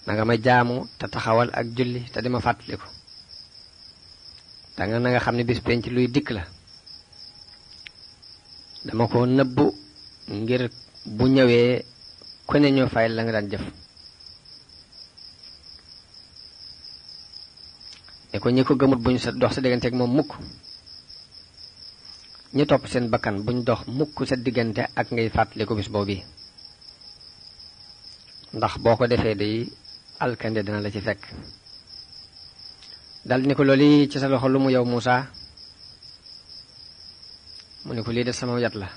na nga ma jaamu te taxawal ak julli te di ma fàttaliku danga na nga xam ne bis penc luy dikk la dama ko nëbbu ngir bu ñëwee ku ne ñoo fay la nga daan jëf ne ko ñi ko gëmut buñ sa dox sa diggante ak moom mukk ñi topp seen bakkan buñ dox mukk sa diggante ak ngay fàttaliku bis boobu ndax boo ko defee day alkande dina la ci fekk dal ni ko loolu ci sa loxo lu mu yow Muusa mu ne ko lii de sama yat la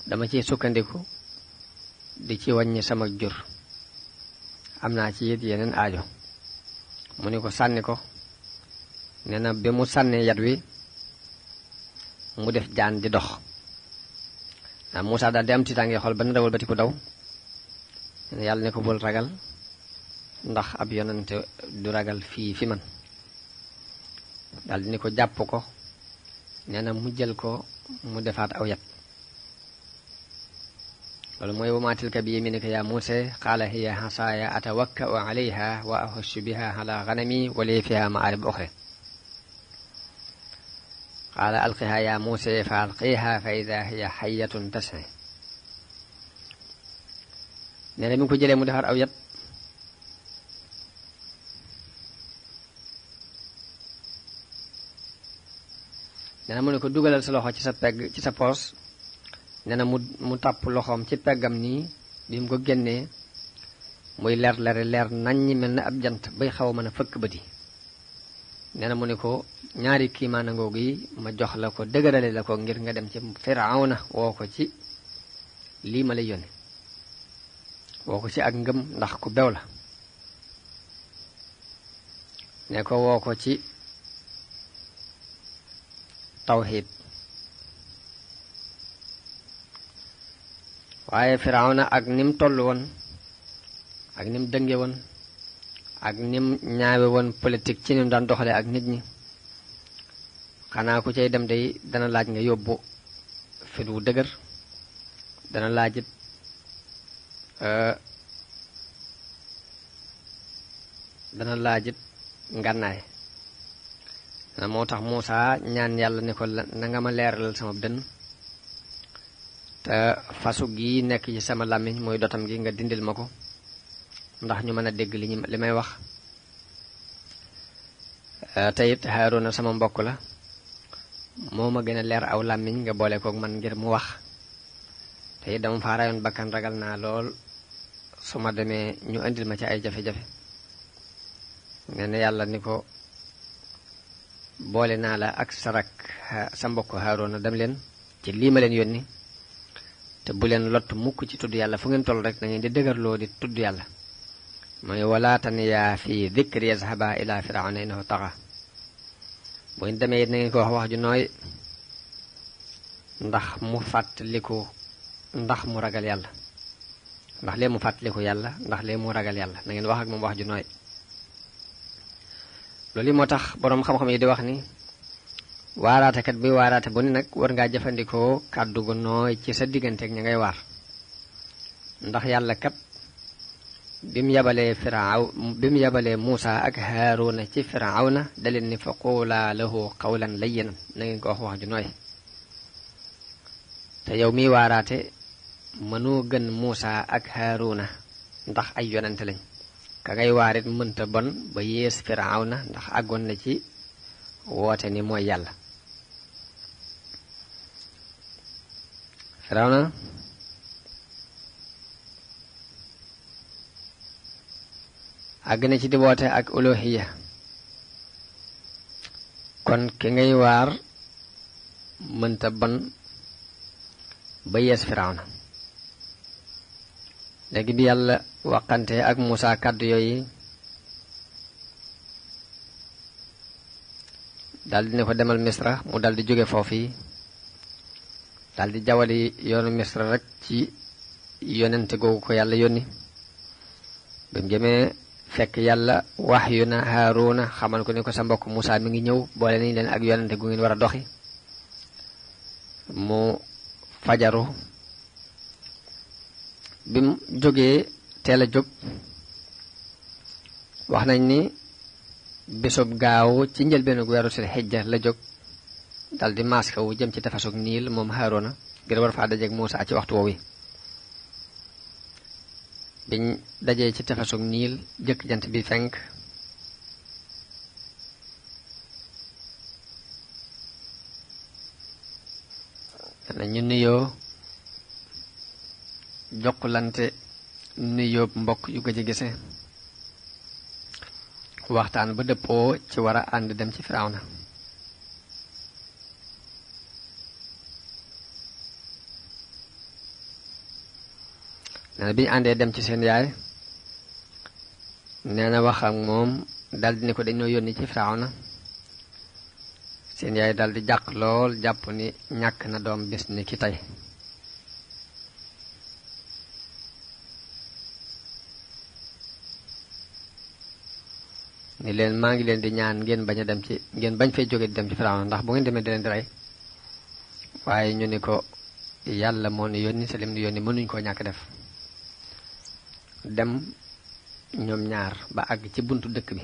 dama ci sukkandiku di ci wàññi sama jur am naa ci it yeneen aajo mu ne ko sànni ko nee na bi mu sànnee yat wi mu def jaan di dox ndax Muusa daal di am tiitaange xol ba na dawal bati ko daw yàlla ne ko bul ragal ndax ab yonante du ragal fii fi man daal di ni ko jàpp ko nee na mu jël ko mu defaat aw yat loolu mooy wa maa tilka bi yaminika yaa Muusaa qaala hiya asaaya atawakka'u alayha wa ahussu biha ala ghanami wa li fiha ma'aarib ukhra qaala alqiha yaa Muusaa fa alqiha fa idha hiya hayyatun tas'a nee na mi ngi ko jëlee mu defar aw yat nee na mu ne ko dugalal sa loxo ci sa pegg ci sa poos nee na mu tàpp loxoom ci peggam nii bi mu ko génnee muy leer naññi mel na ab jant bay xaw a mën a fëkk bëti nee na mu ne ko ñaari kiimaana ngoogu yi ma jox la ko dëgërale la ko ngir nga dem ci Firawna woo ko ci lii ma lay yónni woo ko ci ak ngëm ndax ku bew la ne ko woo ko ci tawxiid waaye Firawna ak nim toll woon ak nim dënge woon ak nim ñaawe woon politique ci nim daan doxale ak nit ñi xanaa ku cay dem day dana laaj nga yóbbu fit wu dëgër dana laajit ngànnaay moo tax Muusaa ñaan yàlla ne ko na nga ma leeralal sama dënn te fasu gi nekk ci sama làmmiñ mooy dotam gi nga dindil ma ko ndax ñu mën a dégg li may wax te it Haaruna sama mbokk la moo ma gën a leer aw làmmiñ nga boole kook man ngir mu wax te it dama faa rayoon bakkan ragal naa lool su ma demee ñu indil ma ci ay jafe-jafe nee na yàlla ni ko boole naa la ak sa mbokk Haaruna dem leen ci lii ma leen yónni te bu leen lott mukk ci tudd yàlla fu ngeen toll rek na ngeen di dëgërloo di tudd yàlla mooy wala taniya fi dhikri yazhaba ila firawna innahu taxa bu ngeen demee it na ngeen ko wax ju nooy ndax mu fàttaliku ndax mu ragal yàlla ndax lee mu fàttaliku yàlla ndax lee mu ragal yàlla na ngeen wax ak moom wax ju nooy loolu moo tax boroom xam-xam yi di wax ni waaraatekat bi waaraate bu ne nag war ngaa jëfandikoo kàddu gu nooy ci sa digganteeg ña ngay waar ndax yàlla kat bi mu yabalee Muusaa ak Haaruna ci Firawna da leen ni fa quulaa lahu qawlan layyinan na ngeen ko wax ju nooy te yow miy waaraate mënoo gën Muusaa ak Haaruna ndax ay yonente lañ ka ngay waarit mënta bon ba yées Firawna ndax àggoon na ci woote ni mooy yàlla Firawna àgg na ci di woote ak uluhiyya kon ki ngay waar mënta bon ba yees Firawna léegi bi yàlla waxante ak Muusaa kàddu yooyu daldi ne ko demal Misra mu daldi jóge foofu yi daldi jawali yoonu Misra rek ci yonente googu ko yàlla yónni ba mu jëmee fekk yàlla wahyu na Haaruna xamal ko ni ko sa mbokk Muusaa mi ngi ñëw boole nañ leen ak yonente gu ngeen war a doxi mu fajaru bi mu jógee teel a jóg wax nañ ni bisub gaaw ci njëlbeenu weeru sil xijja la jóg daldi maaska wu jëm ci tefasug Niil moom Haaruna ngir war faa dajeek Muusaa ci waxtu woowu biñ dajee ci tefasug Niil jëkk jant bi fenk ñu nuyoo jokkulante nuyoo mbokk yu ko ci gise waxtaan ba dëppoo ci war a ànd dem ci Firawna nee na bi ñu àndee dem ci seen yaay nee na wax ak moom daldi ni ko dañoo yónni ci Firawna seen yaay daldi jàq lool jàpp ni ñàkk na doom bis ni ki tey ni leen maa ngi leen di ñaan ngeen bañ fay jóge di dem ci Firawna ndax bu ngeen demee di leen di rey waaye ñu ni ko yàlla moo ni yónni sa lim ni yónni mënuñ koo ñàkk def dem ñoom ñaar ba àgg ci buntu dëkk bi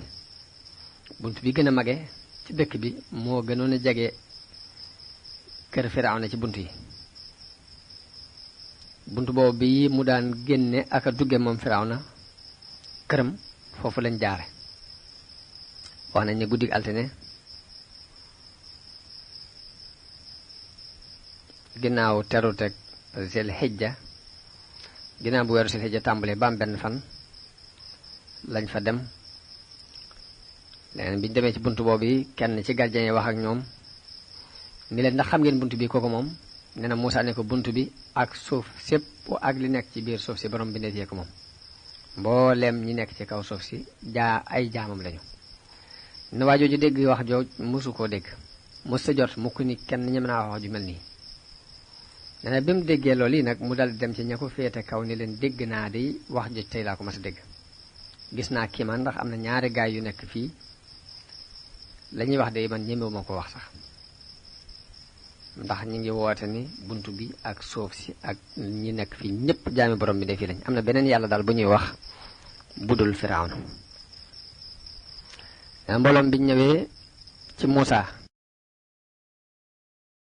bunt bi gën a mage ci dëkk bi moo gënoon a jege kër Firawna ci bunt yi bunt boobu bi mu daan génne ak a dugge moom Firawna këram foofu lañ jaare wax nañ ne guddig altine ginnaaw teru teg Zil Hijja ginnaaw bu weeru Zil Hijja tàmbalee ba am benn fan lañ fa dem. leneen bi ñu demee ci buntu boobu yi kenn ci gardien yi wax ak ñoom ni leen ndax xam ngeen buntu bi kooku moom nee na Muusaa ne ko buntu bi ak suuf sépp ak li nekk ci biir suuf si borom bi ne ko moom mbooleem ñi nekk ci kaw suuf si ay jaamam lañu. ne waa jooju dégg wax jooj mosu koo dégg mos sa jot mukk ni kenn ñem naa wax ju mel nii. nee na bi mu déggee loolu yi nag mu dal dem ci ña ko féete kaw ni leen dégg naa di wax joj tey laa ko mas a dégg. gis naa kii man ndax am na ñaari gaay yu nekk fii la ñuy wax de man ñemewuma ko wax sax ndax ñi ngi woote ni buntu bi ak suuf si ak ñi nekk fii ñëpp jaami borom bi de fii lañ am na beneen yàlla daal bu ñuy wax budul Firawna. mbooloom bi ñëwee ci Muusaa